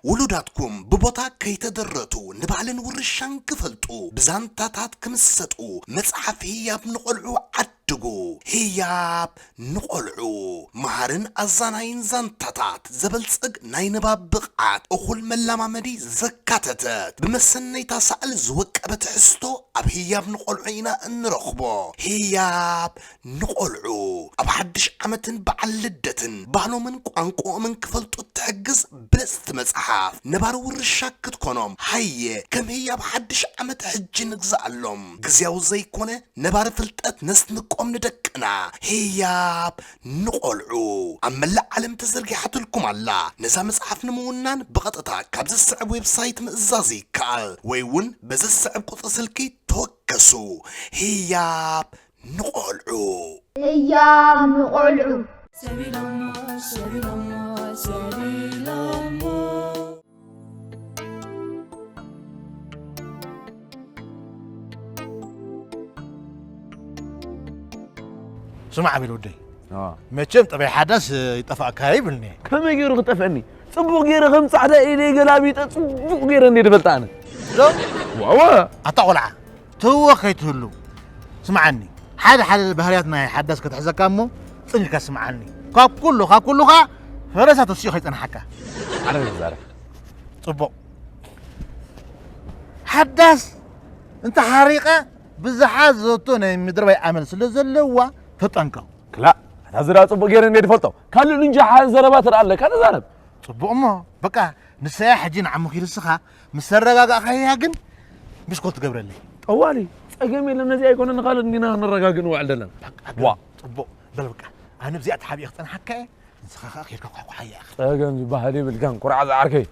ውሉዳትኩም ብቦታ ከይተደረቱ ንባህልን ውርሻን ክፈልጡ፣ ብዛንታታት ክምሰጡ፣ መጽሓፍ ህያብ ንቖልዑ ዓድጉ። ህያብ ንቖልዑ። መሃርን ኣዛናይን ዛንታታት፣ ዘበልጽግ ናይ ንባብ ብቕዓት፣ እኹል መላማመዲ ዘካተተት፣ ብመሰነይታ ሳእል ዝወቀበ ትሕዝቶ ኣብ ህያብ ንቖልዑ ኢና እንረኽቦ። ህያብ ንቖልዑ ኣብ ሓድሽ ዓመትን በዓል ልደትን ባህሎምን ቋንቋኦምን ክፈልጡ እትሕግዝ ብልጽቲ መጽሓፍ። ነባሪ ውርሻ ክትኮኖም፣ ሃየ፣ ከም ህያብ ሓድሽ ዓመት ሕጂ ንግዝኣሎም። ግዝያዊ ዘይኮነ ነባሪ ፍልጠት ነስንቆም ንደቅና። ህያብ ንቖልዑ። ኣብ መላእ ዓለም ተዘርጊሓትልኩም ኣላ። ነዛ መጽሓፍ ንምውናን ብቐጥታ ካብ ዝስዕብ ዌብሳይት ምእዛዝ ይከኣል፣ ወይ እውን በዚ ዝስዕብ ቁጽሪ ስልኪ ተወከሱ። ህያብ ንቖልዑ። ህያብ ንቖልዑ። ሰቢሎሞ፣ ሰቢሎሞ፣ ሰቢሎሞ። ስማዕ፣ ኣቤል ወደይ፣ ኣዋ። መቸም ጠባይ ሓዳስ ይጠፋእካ ይብልኒ። ከመይ ገይሩ ክጠፍአኒ? ጽቡቕ ገይረ ከም ጻዕዳ ኢለ ገላቢጠ ጽቡቕ ገይረ እንደ ድፈልጣ ኣነ። ዶ? ዋዋ። ኣታ ቆልዓ፣ ትህወኽ ከይትህሉ። ስምዓኒ፣ ሓደ ሓደ ባህርያት ናይ ሓዳስ ክትሕዘካ እሞ፣ ጽን ኢልካ ስምዓኒ። ካብ ኩሉ፣ ካብ ኩሉ ኸኣ ፈረሳ ተሲኡ ከይጸንሓካ። ኣነ ዝዛረብ። ጽቡቕ። ሓዳስ እንተ ሓሪቐ፣ ብዙሓት ዘቶ ናይ ምድርባይ ኣመል ስለ ዘለዋ፣ ተጠንቀቕ። ክላእ፣ ኣታ ዝራ ጽቡቕ ገይረ እንደ ድፈልጦ። ካልእ ልንጃሓ ዘረባ ትርኣ ኣለካ፣ ተዛረብ። ጽቡቕ እሞ፣ በቃ፣ ንሳያ ሕጂ ንዓሙ ኪልስኻ፣ ምስ ተረጋጋእካያ ግን ሚስኮል ትገብረለይ። ጠዋሊ፣ ጸገም የለን፣ ነዚ ኣይኮነን ንኻልእ እንዲና ክንረጋግእ ንውዕል ዘለና። በቃ፣ ዋ። ጽቡቕ። በል በቃ፣ ኣነ ብዚኣ ተሓቢኤ ክጸንሓካ እየ፣ ንስኻ ከኣ ኬድካ ኳሕኳሓያ ኢኻ። ጸገም ዝበሃል የብልካን፣ ኩርዓ ዝዓርከይ።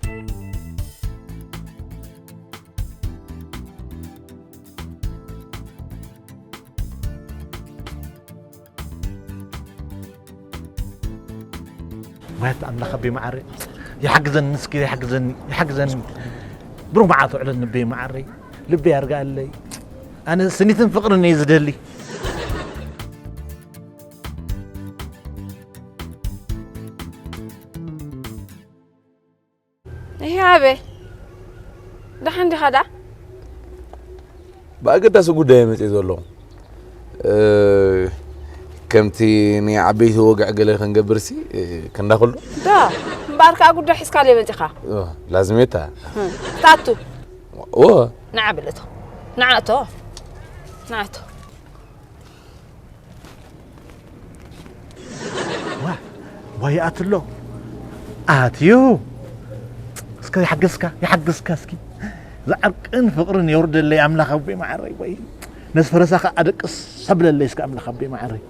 ምሕረት ኣምላኽ ኣቦይ መዓረይ፣ ይሓግዘኒ እስኪ፣ ይሓግዘኒ፣ ይሓግዘኒ። ብሩኽ መዓልቲ ውዕለኒ ኣቦይ መዓረይ፣ ልበይ ኣርግኣለይ። ኣነ ስኒትን ፍቕርን እየ ዝደሊ። ይሄ ኣበይ? ደሓን ዲኻ ደኣ? ብኣገዳሲ ጉዳይ እየ መጺአ ዘለኹ። እ፣ ከምቲ ናይ ዓበይቲ ወግዒ ገለ ክንገብርሲ፣ እ፣ ክንዳኽሎ። ዶ፣ እምበኣር ከኣ ጉዳይ ሒዝካለይ መጺኻ? እ፣ ላዝሜታ። እ፣ ታቱ። ኦ። ንዓ በለቶ። ንዓ እቶ። ንዓ እቶ። ዋ፣ ዋ ይኣትሎ። ኣትዩ። እስከ ይሓግዝካ፣ ይሓግዝካ እስኪ። ዝዓርቅን ፍቕርን የውርደለይ ኣምላኽ ኣቦይ መዓረይ ወይ። ነዚ ፈረሳ ከኣ ኣደቅስ ሰብለለይ እስከ ኣምላኽ ኣቦይ መዓረይ።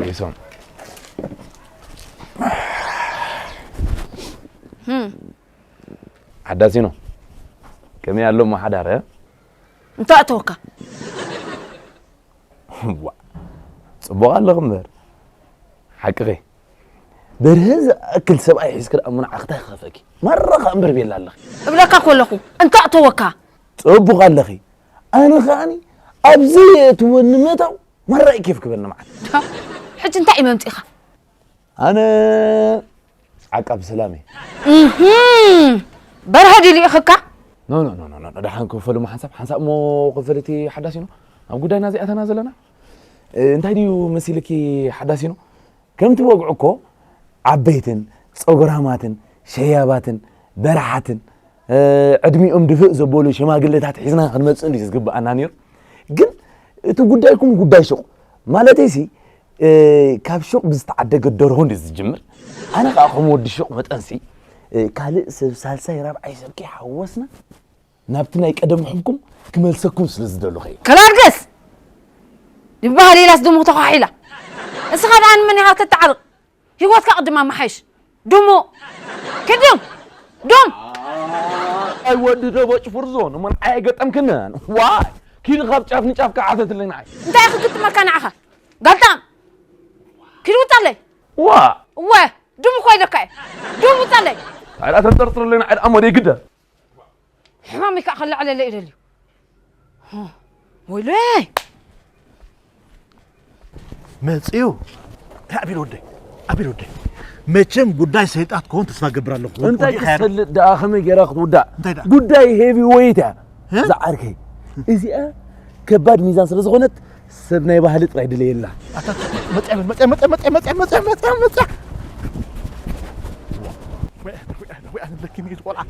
ወይሶም። ሓዳሲኖ፣ ከመይ ኣሎ እሞ ሓዳር፣ እ? እንታይ ኣእተወካ? ዋ፣ ጽቡቕ ኣለኺ እምበር። ሓቅኺ። በርሀ ዝኣክል ሰብኣይ ሒዝኪ ደኣ እሞ ንዓኺ እንታይ ክኸፍአኪ? ማራ ከኣ እምበር ቤላ ኣለኺ። እብለካ እኮ ኣለኹ፣ እንታይ ኣእተወካ? ጽቡቕ ኣለኺ። ኣነ ከኣኒ ኣብዚ የእትወኒ ምእታው ማራ እዩ ኬፍ ክበኒ መዓት። ሕጂ እንታይ እዩ መምጺእኻ? ኣነ ዓቃብ ሰላም እየ። እህም፣ በርሀ ድዩ ልኢኽካ? ኖ ኖ ኖ ኖ ኖ፣ ደሓን ክፈሉ ሓንሳብ ሓንሳብ እሞ ክፈልቲ ሓዳሲኖ ኣብ ጉዳይና እዚኣተና ዘለና። እ፣ እንታይ ድዩ መሲልኪ ሓዳሲኖ? ከምቲ ወግዑ እኮ ዓበይትን ጸጉራማትን ሸያባትን በረሓትን፣ እ፣ ዕድሚኦም ድፍእ ዘበሉ ሽማግለታት ሒዝና ክንመጽእ እንድዩ ዝግብኣና ነይሩ። ግን እቲ ጉዳይኩም ጉዳይ ሹቕ ማለተይሲ፣ እ፣ ካብ ሹቕ ብዝተዓደገት ደርሆ እንድዩ ዝጅምር። ኣነ ከኣ ከም ወዲ ሹቕ መጠንሲ፣ እ፣ ካልእ ሰብ ሳልሳይ ራብዓይ ሰብ ከይሓወስና ናብቲ ናይ ቀደም ርሑብኩም ክመልሰኩም ስለ ዝደለኹ እየ። ከላርገስ! ድበሃል ኢላስ ድሙ ተዃሒላ። እስኻ ደኣ ንመን ኢኻ ከተዓርቕ? ህይወትካ ቅድም ኣመሓይሽ። ድሙ! ክድም! ዱም! ኣይ ወዲ ደቦጭ ፍርዞ፣ ንመን ኣየገጠምክንን? ዋይ! ኪድ ካብ ጫፍ ንጫፍ ከዓተትለይ ንዓይ። እንታይ ክግጥመካ ንዓኻ? ጋልጣም! ኪድ ውጻለይ! ዋ! እወ! ድሙ እኮ ኢለካ እየ። ድሙ ውጻለይ! ታዲያ ተንጠርጥርለይ ንዓይ ደኣ ሞደይ ግደ። ሕማመይ ከዓ ከለዓለለይ ይደልዩ። ወይለይ! መጽዩ። ኣቤል ወደይ፣ ኣቤል ወደይ። መቸም ጉዳይ ሰይጣት ክኾን ተስፋ ገብር ኣለኹ። እንታይ ወዲኻ ያረ- ክሰልጥ ደኣ ከመይ ጌራ ክትውዳእ? እንታይ ደኣ? ጉዳይ ሄቪ ዌይት እያ። እ? ዝዓርከይ። እዚኣ ከባድ ሚዛን ስለ ዝኾነት ሰብ ናይ ባህሊ ጥራይ ድለየላ። ኣታ መጽያ፣ መጽያ፣ መጽያ። ወይ፣ ወይ፣ ወይ፣ ኣለኪ ሚት ቆልዓ።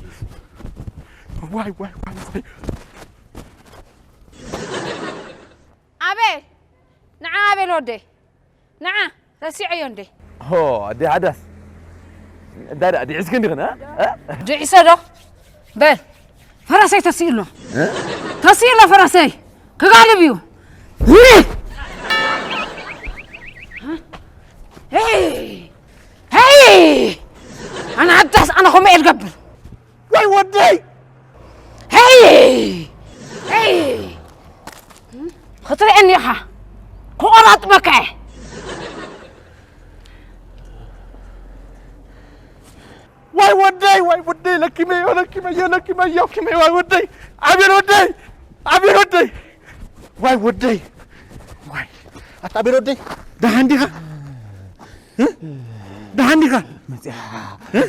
ዋይ፣ ዋይ፣ ዋይ፣ ዋይ። ኣቤል፣ ንዓ ኣቤል ወደይ፣ ንዓ፣ ረሲዐዮ እንዴ? ሆ፣ ኣዴ ሓዳስ። እንታይ ደኣ፣ ድዒስክን ዲኽን፣ እ? እ? ድዒሰ ዶ? በል፣ ፈረሰይ ተሲኡ ኣሎ። እ? ተሲኡ ኣሎ ፈረሰይ። ክጋልብ እዩ። ሄይ! ሄይ! ኣነ ሓዳስ፣ ኣነ ከምኡ እየ ዝገብር። ወይ ወደይ! ሄይ! ሄይ! ክትርእየኒ ኢኻ። ክቆራጥመካ እየ። ዋይ ወደይ፣ ዋይ ወደይ፣ ለኪመዮ፣ ለኪመዮ፣ ለኪመዮ፣ ለኪመዮ፣ ዋይ ወደይ፣ ኣቤል ወደይ፣ ኣቤል ወደይ፣ ዋይ ወደይ፣ ዋይ፣ ኣታ ኣቤል ወደይ፣ ደሓን ዲኻ? እ? ደሓን ዲኻ? መጽያ። እ?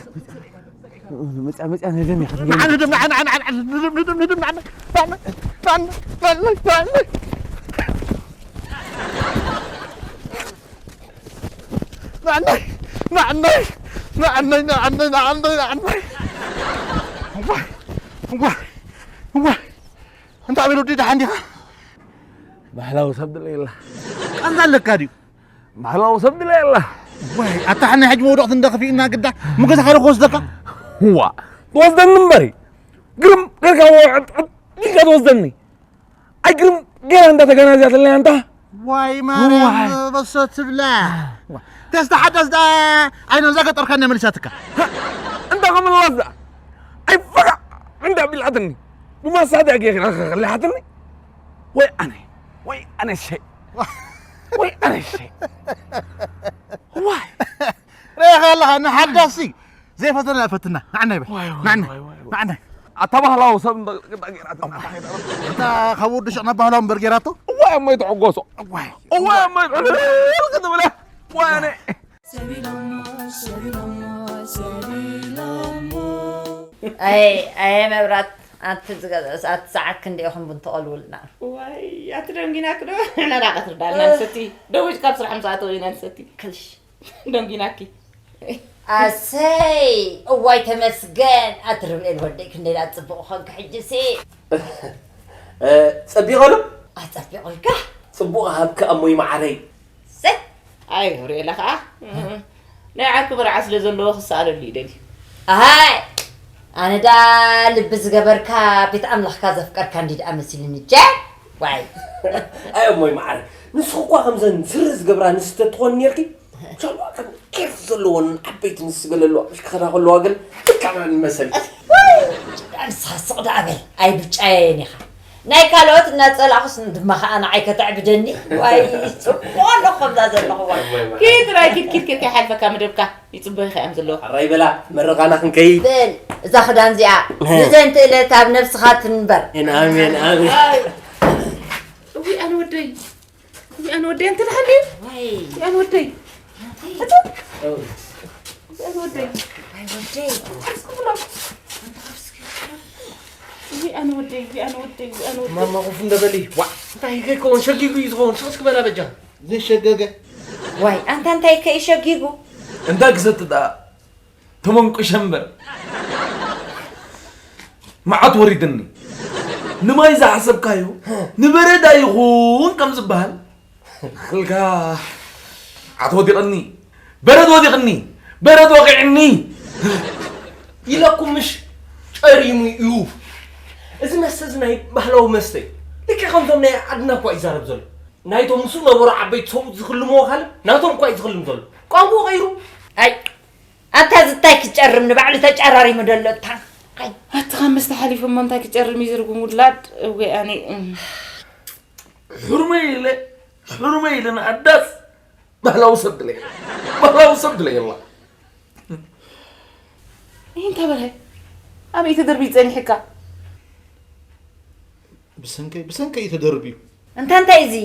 መጽያ፣ መጽያ፣ ነደም ኢኻ። ንዓ፣ ንደም፣ ንዓ፣ ንዓ፣ ንዓ፣ ንደም፣ ንደም፣ ንደም፣ ንዓ፣ ንዓ፣ ንዓ፣ ንዓ፣ ንዓ፣ ንዓ። ንዓናይ፣ ንዓናይ፣ ንዓናይ፣ ንዓናይ፣ ንዓናይ፣ ንዓናይ። እዋይ፣ እዋይ፣ እዋይ። እንታይ ኣቤል ወዲ ደሓን ዲኻ? ባህላዊ ሰብ ድለ የላ። ቃንዛ ኣለካ ድዩ? ባህላዊ ሰብ ድለ የላ። ዋይ፣ ኣታ ሓና ሕጂ መውደቕቲ እንዳ ከፊእና ግዳ፣ ምገዛ ካልእ ክወስደካ? ዋ፣ ትወስደኒ እምበሪ። ግርም ጌርካ ወ-፣ ዒልካ ትወስደኒ። ኣይ ግርም ጌራ እንዳ ተጋናዝያትለይ ኣንታ። ዋይ ማርያም ዋይ። በሶ ትብላ። ተስታ ሓዳስ ደኣ ዓይኖም ዘገጠርካ እንዳ መልሳትካ። እንዳ ከመላስ ደኣ። ኣይ ፈጋ እንዳ ቢላትኒ። ብማሳድያ ጌራ ከለሓትኒ። ወይ ኣነ፣ ወይ ኣነ ሸይ። ወይ ኣነ ሸይ። ዋይ። ርኢኻ ኣለኻ፣ ንሓዳሲ ዘይፈተና ፈትና። ንዓናይ በል። ዋይ፣ ዋይ፣ ንዓናይ። ዋይ፣ ዋይ፣ ዋይ። ንዓናይ። ኣታ ባህላዊ ሰብ እንዳ፣ እንዳ ጌራቶ። እታ ካብ ወዲ ሽቕ ናብ ባህላዊ እምበር ጌራቶ? እዋይ፣ እሞ ይትዕጎሶ። እዋይ። እዋይ፣ እሞ ይትዕጎሶ። ክትብለ። ዋይ፣ ኣነ። ኣይ፣ ኣይ፣ መብራት፣ ኣንቲ ዝገዝኦ ሰዓት፣ ሰዓት ክንደይ ኢኹም ቡን ትቐልውልና? ዋይ፣ ኣቲ ደንጊናክ ዶ? ንሕና ደኣ ቀትሪ ዳልና ንሰቲ። ደዊጅ ካብ ስራሕ ምስ ኣተው ኢና ንሰቲ። ክልሽ። ደንጊናኪ። ኣሰይ፣ እዋይ ተመስገን፣ ኣቲ ርብኤል ወደይ ክንደይ ደኣ ጽቡቕ ኾንካ ሕጂሲ። እ፣ ጸቢቐ ዶ? ኣጸቢቑልካ። ጽቡቕ ሃብኪ ኣሞይ መዓረይ። ሰይ! ኣይ፣ ሪኤላ ኸዓ። ናይ ዓርኩ መርዓ ስለ ዘለዎ ክሰኣለሉ እዩ ደልዩ። ኣሃይ! ኣነ ደኣ ልቢ ዝገበርካ ቤት ኣምላኽካ ዘፍቀርካ እንዲ ደኣ መሲሉኒ። ጀ! ዋይ! ኣይ፣ እሞይ መዓረይ፣ ንስኺ እኳ ከምዘን ስሪ ዝገብራ ኣንስቲ ተትኾኒ ነርኪ፣ ሻሎ ከም ኬፍ ዘለወን ዓበይቲ ንስ ዝበለሉ ኣሽ ክኸዳ ከለዋ ግን ብጣዕሚ መሰልኪ። ዋይ! ንስኻ ስቕ ደኣ በል። ኣይ፣ ብጫየን ኢኻ። ናይ ካልኦት እናጸላእኹስ ድማ ኸኣ ንዓይ ከተዕብደኒ? ዋይ፣ ጽቡቕ ኣለኹ ከምዛ ዘለኹዋ። ኪድ ጥራይ ኪድ፣ ኪድ፣ ኪድ፣ ከይሓልፈካ መደብካ ይጽበዩኻ እዮም ዘለዉ። ሕራይ በላ፣ መርቓና ክንከይድ። በል፣ እዛ ክዳን እዚኣ ንዘንትእለት ኣብ ነብስኻ ትንበር። ኣሜን፣ ኣሜን። ኣይ፣ እውይ፣ ወደይ፣ እዚኣን ወደይ፣ እንተ ደሓን ድዩ? ወይ። እዚኣን ወደይ። ኣንተይ። እቱ። እዚኣን ወደይ። ኣይ፣ ወደይ። ሓስኩም ብሎ። እዚኣን ወደይ፣ እዚኣን ወደይ፣ እዚኣን ወደይ። ማማ ኮፍ እንደ በሊ። ዋ፣ እንታይ ከይከውን ሸጊጉ እዩ ዝኸውን። ስቕ በላ በጃ። ዘይሸገገ። ዋይ፣ ኣንታ እንታይ ከይሸጊጉ? እንዳ ግዘት ደኣ ተመንቁሸ እምበር። መዓት ወሪድኒ። ንማይ ዝሓሰብካዮ ንበረድ ኣይኹን ከም ዝበሃል። ናልካ ዓት ወዲቕኒ። በረድ ወዲቕኒ። በረድ ወቂዕኒ። ኢለኩም ምሽ ጨሪሙ እዩ። እዚ መስተ እዚ ናይ ባህላዊ መስተ እዩ። ልክዕ ከምቶም ናይ ዓድና እኳ ይዛረብ ዘሎ። ናይቶም ምስኡ ነበሩ ዓበይቲ ሰብኡት ዝኽልምዎ ካልእ ናቶም እኳ እዩ ዝኽልም ዘሎ። ቋንቋ ቀይሩ። ኣይ፣ ኣታ ዝታይ ክጨርም ንባዕሉ ተጨራሪሙ ደሎ እታ። ኣይ። ኣቲ ካብ መስተ ሓሊፉ እሞ እንታይ ክጨርም እዩ ዝርጉም ውላድ? እወ ኣነ፣ እም። ሕሩመይ ኢለ፣ ሕሩመይ ኢለ ንኣዳስ ባህላዊ ሰብ ድለየላ። ባህላዊ ሰብ ድለየላ። ይህ እንታይ በላይ? ኣበይ ተደርቢ ይጸኒሕካ? ብሰንከይ፣ ብሰንከይ እዩ ተደርብዩ። እንታ እንታይ እዚ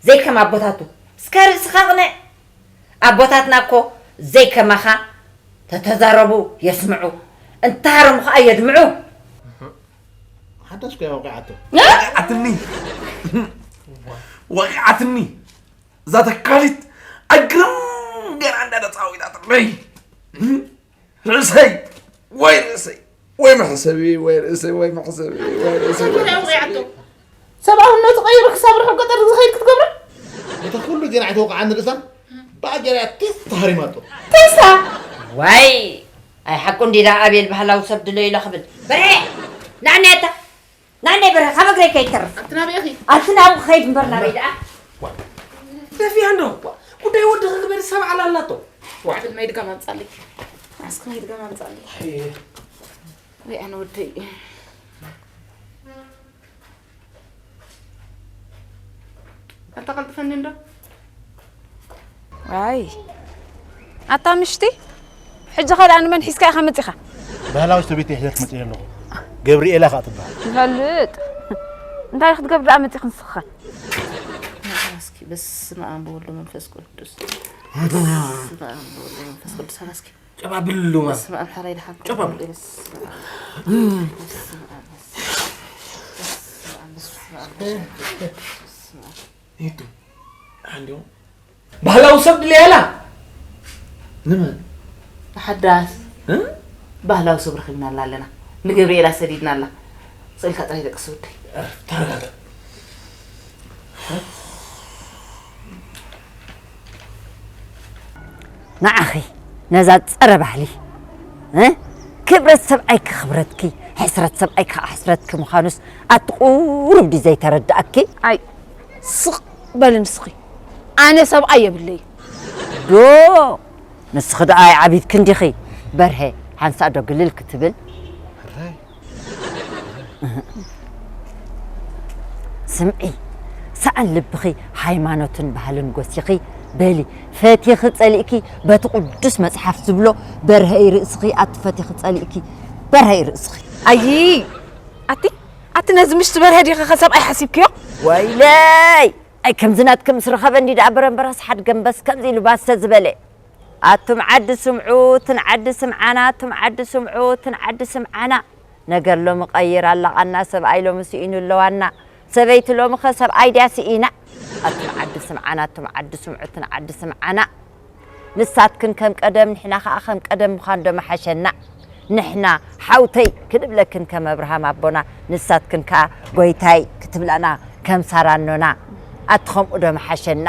ዘይከም ኣቦታቱ? እስከ ርእስኻ ቅንዕ። ኣቦታትና እኮ ዘይከማኻ ተተዛረቡ የስምዑ፣ እንተሃረሙ ኸኣ የድምዑ። ሓዳስ ኮያ ወቂዓቶ። እ? ወቂዓትኒ። ወቂዓትኒ። እዛ ተካሊት ኣግርም ገይራ እንዳ ተጻዊታትለይ። ርእሰይ፣ ወይ ርእሰይ፣ ወይ መሕሰቢ፣ ወይ ርእሰይ፣ ወይ መሕሰቢ፣ ወይ ርእሰይ፣ ወይ እንታይ መሕሰቢ። ወቂዓቶ? ሰብኣውነቱ ቀይሩ ክሳብ ርሑቕ ገጠር ዝኸይድ ክትገብሮ? ነታ ኩሉ ጌና ኣይተወቕዓኒ ርእሳ፣ ብኣጀርያ ቲስ ተሃሪማቶ። ቲስታ? ዋይ! ኣይ ሓቁ እንዲ ደኣ ኣቤል ባህላዊ ሰብ ድለዩ ኢለ ክብል። በርሄ! ናዕኒ ኣታ! ናዕኒ በርሄ፣ ካብ እግረይ ከይተርፍ። ኣብቲ ናበይ ኢኺ? ኣብቲ ናብኡ ክኸይድ እምበር ናበይ ደኣ? ደፊኣ እንዶ። ጉዳይ ወዲ ክግበር ሰብ ዓላላቶ። ዋ። ብል ማይ ድጋም ኣምጻለይ። ኣስኪ ማይ ድጋም ኣምጻለይ። እየ። ወይ ኣነ ወደይ። ኣታ ቀልጥፈኒ እንዶ። ኣይ። ኣታ ምሽቲ? ሕጂ ኸ ደኣ ንመን ሒዝካ ኢኻ መጺኻ? ባህላዊ ሰበይቲ ሒዘ ክመጽእ ኣለኹ። ገብርኤላ ኸኣ ትበሃል። ይፈልጥ። እንታይ ክትገብር ደኣ መጺኽ ንስኻ? እስኪ በስመ ኣብ ወወልድ ወመንፈስ ቅዱስ። በስመ ኣብ ወወልድ ወመንፈስ ቅዱስ። እስኪ ጨባ ብሉ፣ ማ። በስመ ኣብ፣ ሕራይ ድሓን ጨባ ብሉ። በስመ ኣብ። በስመ ኣብ፣ በስመ ኣብ፣ በስመ ኣብ፣ በስመ ኣብ። ይቱ፣ ሓንዲኦም ባህላዊ ሰብ ድለያላ። ንመን? ሓዳስ። እ? ባህላዊ ሰብ ረኺብናላ ኣለና። ንገብርኤላ ሰዲድናላ። ስእልካ ጥራይ ደቅስ ወደይ። ተረጋጋ። ንዓኺ ነዛ ጸረ ባህሊ፣ እ? ክብረት ሰብኣይኪ ክብረትኪ፣ ሕስረት ሰብኣይኪ ከዓ ሕስረትኪ ምዃኑስ ኣቲ ቁሩብ ድዩ ዘይተረድኣኪ? ኣይ፣ ስቕ በሊ ንስኺ። ኣነ ሰብኣይ የብለይ። ዶ፣ ንስኺ ደኣ ኣይዓቢድክን ዲኺ? በርሄ፣ ሓንሳእ ዶ ግልል ክትብል? ሕራይ። ስምዒ፣ ሰኣን ልብኺ፣ ሃይማኖትን ባህልን ጎሲኺ፣ በሊ፣ ፈቲኺ ጸሊእኪ፣ በቲ ቅዱስ መጽሓፍ ዝብሎ፣ በርሀይ ርእስኺ፣ ኣቲ ፈቲኺ ጸሊእኪ፣ በርሀይ ርእስኺ። ኣይ፣ ኣቲ፣ ኣቲ ነዚ ምሽቲ በርሀ ዲኺ ከ ሰብኣይ ሓሲብክዮ? ወይለይ! ኣይ፣ ከምዚ ናትኪ ምስ ረኸበ እንዲ ደኣ በረምበራስ ሓድገምበስ ከምዚ ኢሉ ባሰ ዝበለ። ኣቱም ዓዲ ስምዑ፣ እትን ዓዲ ስምዓና፣ ኣቱም ዓዲ ስምዑ፣ እትን ዓዲ ስምዓና። ነገር ሎሚ ቀይር ኣለቓና፣ ሰብኣይ ሎሚ ስኢኑ ኣለዋና። ሰበይቲ ሎሚ ኸ ሰብኣይ ድያ ስኢና? ኣቱም ዓዲ ስምዓና፣ ኣቱም ዓዲ ስምዑ፣ እትን ዓዲ ስምዓና። ንሳትክን ከም ቀደም፣ ንሕና ኸኣ ከም ቀደም ምዃን ዶ መሓሸና? ንሕና ሓውተይ ክንብለክን ከም ኣብርሃም ኣቦና፣ ንሳትክን ከኣ ጎይታይ ክትብላና ከም ሳራ ኣኖና። ኣቲ ኸምኡ ዶ መሓሸና?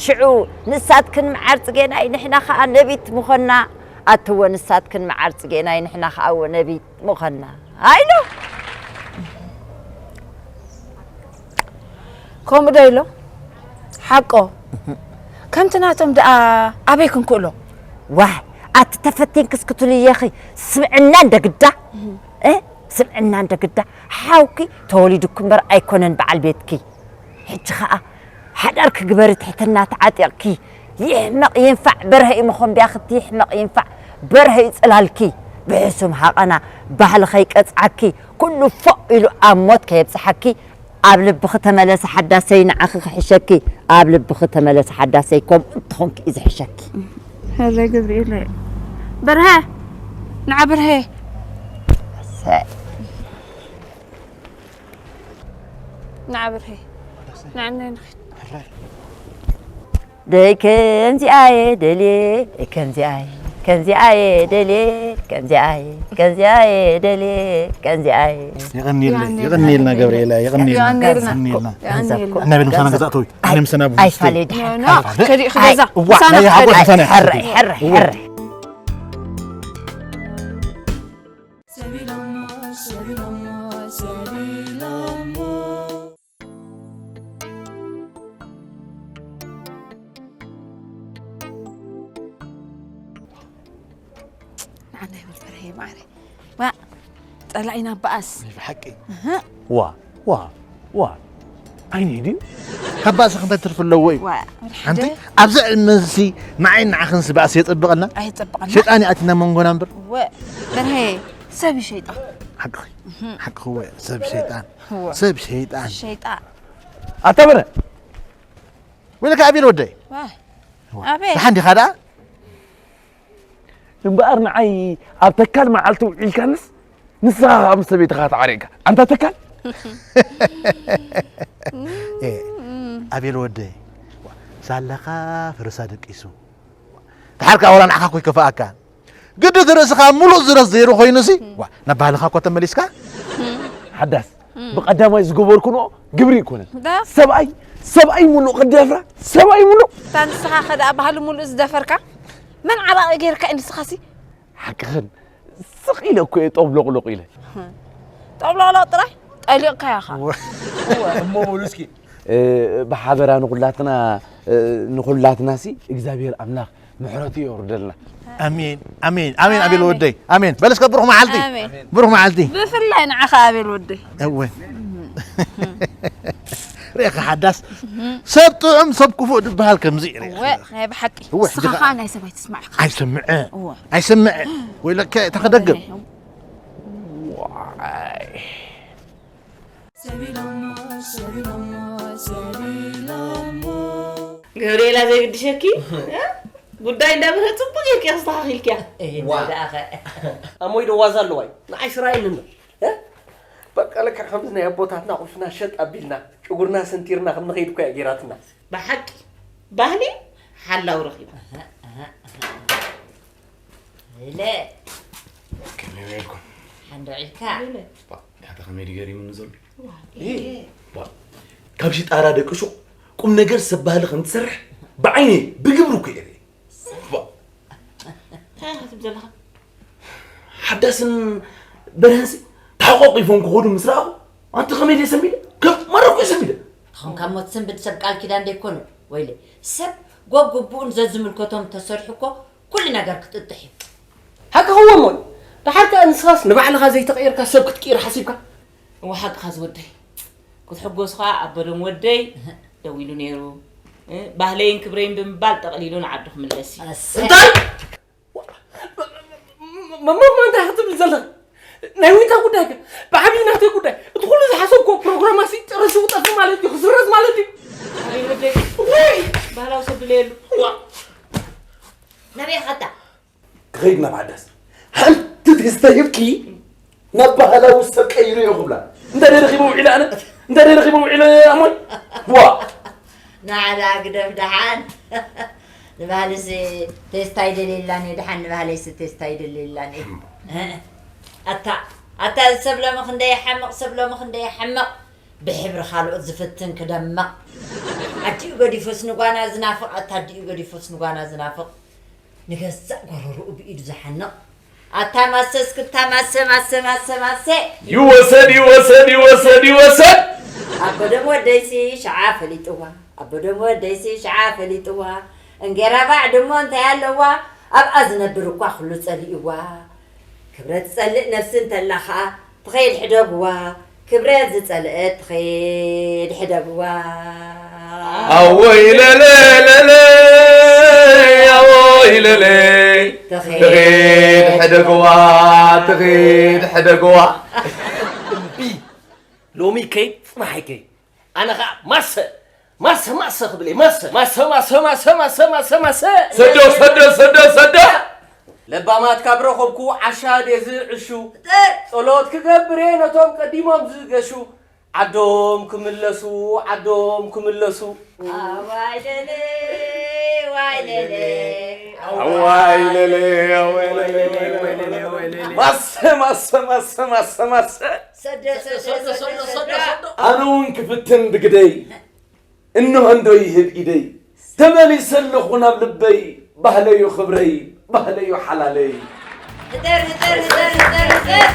ሽዑ ንሳትክን መዓር ጽጌናይ፣ ንሕና ኸኣ ነቢት ምኾና። ኣትዎ ንሳትክን መዓር ጽጌናይ፣ ንሕና ኸኣ እዎ ነቢት ምኾና። ኣይሎ! ከምኡ ዶ ኢሎ? ሓቆ። ከምቲ ናቶም ደኣ ኣበይ ክንክእሎ? ዋይ፣ ኣቲ ተፈቲንክስ ክትልየኺ ስምዕና እንደ ግዳ? እ? ስምዕና እንደ ግዳ? ሓውኪ ተወሊዱኪ እምበር ኣይኮነን በዓል ቤትኪ። ሕጂ ኸኣ ሓዳርኪ ግበሪ ትሕትና ተዓጢቕኪ። ይሕመቕ ይንፋዕ በርሀ እዩ መኾንብያ ክቲ ይሕመቕ ይንፋዕ በርሀ እዩ ጽላልኪ። ብሕሱም ሃቐና ባህሊ ከይቀጽዓኪ፣ ኩሉ ፎቕ ኢሉ ኣብ ሞት ከየብጽሓኪ። ኣብ ልብኺ ተመለሲ ሓዳሰይ፣ ንዓኺ ክሕሸኪ። ኣብ ልብኺ ተመለሲ ሓዳሰይ፣ ከምኡ እንተኾንኪ እዩ ዝሕሸኪ። ሕረ ገብርኤል። በርሀ፣ ንዓ በርሀ። ንዓ በርሀ። ንዓ ንኺድ። ደይ ከምዚኣየ ደልየ፣ ደይ ከምዚኣየ፣ ከምዚኣየ ደልየ፣ ከምዚኣየ፣ ከምዚኣየ ደልየ፣ ከምዚኣየ። የቐንየልና፣ የቐንየልና ገብርኤላ፣ የቐንየልና፣ የቐንየልና። የቐንየልና። የቐንየልና። እና ቤት ምሳና ገዛ ኣተዊ፣ ኣነ ምሳና ቡን ኣይ ስተይ። ፋሌድ። ኖ፣ ኖ፣ ከዲእ ክገዛ። እዋ፣ ምሳና ናይ ክኸድ። ሓጎስ ምሳና ሕረ፣ ይሓትት። ሕረ፣ ሕረ። ንዓና ይበል በርሀ ማዕረ። ዋ፣ ጸላኢና በኣስ። ናይ ብሓቂ ዋ ዋ ዋ፣ ዓይኒ ድዩ? ካብ ባእሲ ክንታይ ትርፊ ኣለዎ እዩ? ዋ፣ ሓንቲ ኣብዚ ዕድመ እዚ ንዓይ ንዓኽንሲ ባእሲ የጸብቐልና? ኣይጸብቐልና። ሸጣን ይኣትና መንጎና እምበር። ወ፣ በርሀ፣ ሰብ ይሸይጣ። ሓቅኺ፣ ሓቅኺ፣ ወ ሰብ ሸይጣን፣ እወ። ሰብ ሸይጣን። ሸይጣን። ኣታ በረ ወይለካ ኣቤል ወደይ፣ ዋ፣ ኣቤል። ደሓን ዲኻ ደኣ? እምበኣር ንዓይ ኣብ ተካል መዓልቲ ውዒልካንስ ንስኻ ከዓ ምስ ሰበይትኻ ተዓሪቕካ ኣንታ ተካል። ኤ፣ ኣቤል ወደይ፣ ሳለኻ ፈረሳ ደቂሱ፣ ድሓር ከዓ ወላ ንዓኻ እኮ ይከፍኣካ። ግዲ እቲ ርእስኻ ሙሉእ ዝረስ ዘይሩ ኮይኑሲ፣ ዋ፣ ናብ ባህልኻ እኮ ተመሊስካ። ሓዳስ ብቐዳማይ ዝገበርኩንኦ ግብሪ ይኮነን። ሰብኣይ ሰብኣይ ሙሉእ ክደፍራ ሰብኣይ ሙሉእ። እታ ንስኻ ከ ደኣ ባህሊ ሙሉእ ዝደፈርካ መን ዓባቒ ጌርካ እዩ ንስኻሲ? ሓቅኽን፣ ስቕ ኢለ እኮ እየ ጦብሎቕሎቕ ኢለ። ጦብሎቕሎቕ ጥራይ ጠሊቕካዮ ኸኣ። እሞ በሉ እስኪ፣ እ፣ ብሓበራ ንኹላትና፣ እ፣ ንኹላትናሲ እግዚኣብሔር ኣምላኽ ምሕረቱ የውርደልና። ኣሜን ኣሜን ኣሜን። ኣቤል ወደይ ኣሜን። በል እስከ ብሩኽ መዓልቲ ኣሜን። ብሩኽ መዓልቲ። ብፍላይ ንዓኻ ኣቤል ወደይ። እወ ርኢኻ ሓዳስ ሰብ ጥዑም ሰብ ክፉእ ዝበሃል ከምዚ እዩ። እወ፣ ናይ ብሓቂ። እወ፣ ንስኻ ሕጂ ኸኣ ናይ ሰብ ኣይትስማዕ ኢኻ። ኣይሰምዐ እወ። ኣይሰምዐ። ወይለከ ተኸደግም ገብርኤላ ዘይግድሸኪ ጉዳይ እንዳበረ ጽቡቅ ጌርኪ ኣስተኻኺልኪያ። ዋ ደኣኸ ኣሞይ ደዋዛ ኣለዋ እዩ ንዓይ ስራይ ንንዶ በቃ ለካ ከምዚ ናይ ኣቦታትና ቁስና ሸጥ ኣቢልና ጭጉርና ሰንቲርና ከም ንኸይድ እኮ እያ ጌራትና። ብሓቂ ባህሊ ሓላው ረኺባ። ኢለ ከመይ ውዒልኩም? ሓንዶ ዒልካ ያታ ከመይ ድዩ ገሪሙኒ ዘሎ? ካብ ሽጣራ ደቂ ሹቕ ቁም ነገር ሰብ ባህሊ ከም ትሰርሕ ብዓይነይ ብግብሪ እኮ እየ ርእየ። እንታይ ኢኻ ትብል ዘለኻ? ሓዳስን በርሀንሲ ተሓቋቂፎም ክኸዱ ምስ ረኣኹ ኣንቲ ከመይ ድየ ሰንቢደ? ከም መረኩ እየ ሰንቢደ። ኹም ካብ ሞት ስንብድ ሰብ ቃል ኪዳን ደይኮኑ ወይለ ሰብ ጎግቡኡን ዘዝምልከቶም ተሰርሑ እኮ ኩሉ ነገር ክጥጥሕ እዩ። ሓቂ ክወ እሞ ድሓር ከኣ ንስኻስ ንባዕልኻ ዘይተቐየርካ ሰብ ክትቅይር ሓሲብካ? እወ ሓቅኻ ዝወደይ ክትሕጎስ ኸኣ ኣቦ ደም ወደይ ደዊሉ ነይሩ። እ፣ ባህለይን ክብረይን ብምባል ጠቕሊሉ ንዓዱ ክምለስ እዩ። እንታይ? መሞ እንታይ ክትብል ዘለኻ? ናይ ዊንታ ጉዳይ ከ ብዓብዪ ናተይ ጉዳይ እቲ ኩሉ ዝሓሰብኮ ፕሮግራማሲ ጨረሱ ክጠፍእ ማለት እዩ ክስረዝ ማለት እዩ። ኣቤል ወደይ ወይ ባህላዊ ሰብ ድለየሉ ዋ ናበይ ኸታ? ክኸይድ ናብ ዓዳስ ሓንቲ ቴስታ ሂብኪ ናብ ባህላዊ ሰብ ቀይሩ እየ ክብላ እንታይ ደይ ረኺበ ውዒለ ኣነ እንታይ ደይ ረኺበ ውዒለ ኣሞይ ዋ ንዓዳ ግደፍ ደሓን ንባህልሲ ቴስታ ይደልየላን እዩ ደሓን ንባህለይሲ ቴስታ ይደልየላን እዩ ኣታ ኣታ ሰብ ሎሚ ክንደይ ይሓምቕ ሰብ ሎሚ ክንደይ ይሓምቕ ብሕብሪ ካልኦት ዝፍትን ክደምቕ ኣዲኡ ገዲፉስ ንጓና ዝናፍቕ ኣታ ኣዲኡ ገዲፉስ ንጓና ዝናፍቕ ንገዛእ ጎረርኡ ብኢዱ ዝሓንቕ ኣታ ማሰ እስክታ ማሰ ማሰ ማሰ ማሰ ይወሰድ ይወሰድ ይወሰድ ይወሰድ ኣቦ ደም ወደይሲ ሽዓ ፈሊጥዋ ኣቦ ደም ወደይሲ ሽዓ ፈሊጥዋ እንጌራ ባዕ ድሞ እንታይ ኣለዋ ኣብኣ ዝነብር እኳ ኩሉ ጸሊእዋ ክብረት ጸልእ ነፍሲ እንተላ ኸኣ ትኸይድ ሕደግዋ ክብረት ዝጸልአት ትኸይድ ሕደግዋ ኣወይ ለለ ለለ ኣወይ ለለ ትኸይድ ሕደግዋ ትኸይድ ሕደግዋ ሎሚ ከይድ ጽባሕ ኣይከይድ ኣነ ኸዓ ማሰ ማሰ ማሰ ክብል እየ። ማሰ ማሰ ማሰ ማሰ ማሰ ማሰ ማሰ ሰዶ ሰዶ ሰዶ ሰዶ ለባማት ካብ ረኸብኩ ዓሻ ድየ ዝዕሹ። ጸሎት ክገብር እየ ነቶም ቀዲሞም ዝገሹ። ዓዶም ክምለሱ ዓዶም ክምለሱ። ዋይ ለለ ዋይ ለለ ዋይ ለለ ማሰ ማሰ ማሰ ማሰ ማሰ ሰደ ሰደ ሰደ ሰደ ኣነ እውን ክፍትን ብግደይ እንሆ እንዶ ይህብ ኢደይ ተመሊሰ ኣለኹ ናብ ልበይ ባህለዩ ክብረይ ባህለዩ ሓላለይ ህደር ህደር ህደር ህደር ህደር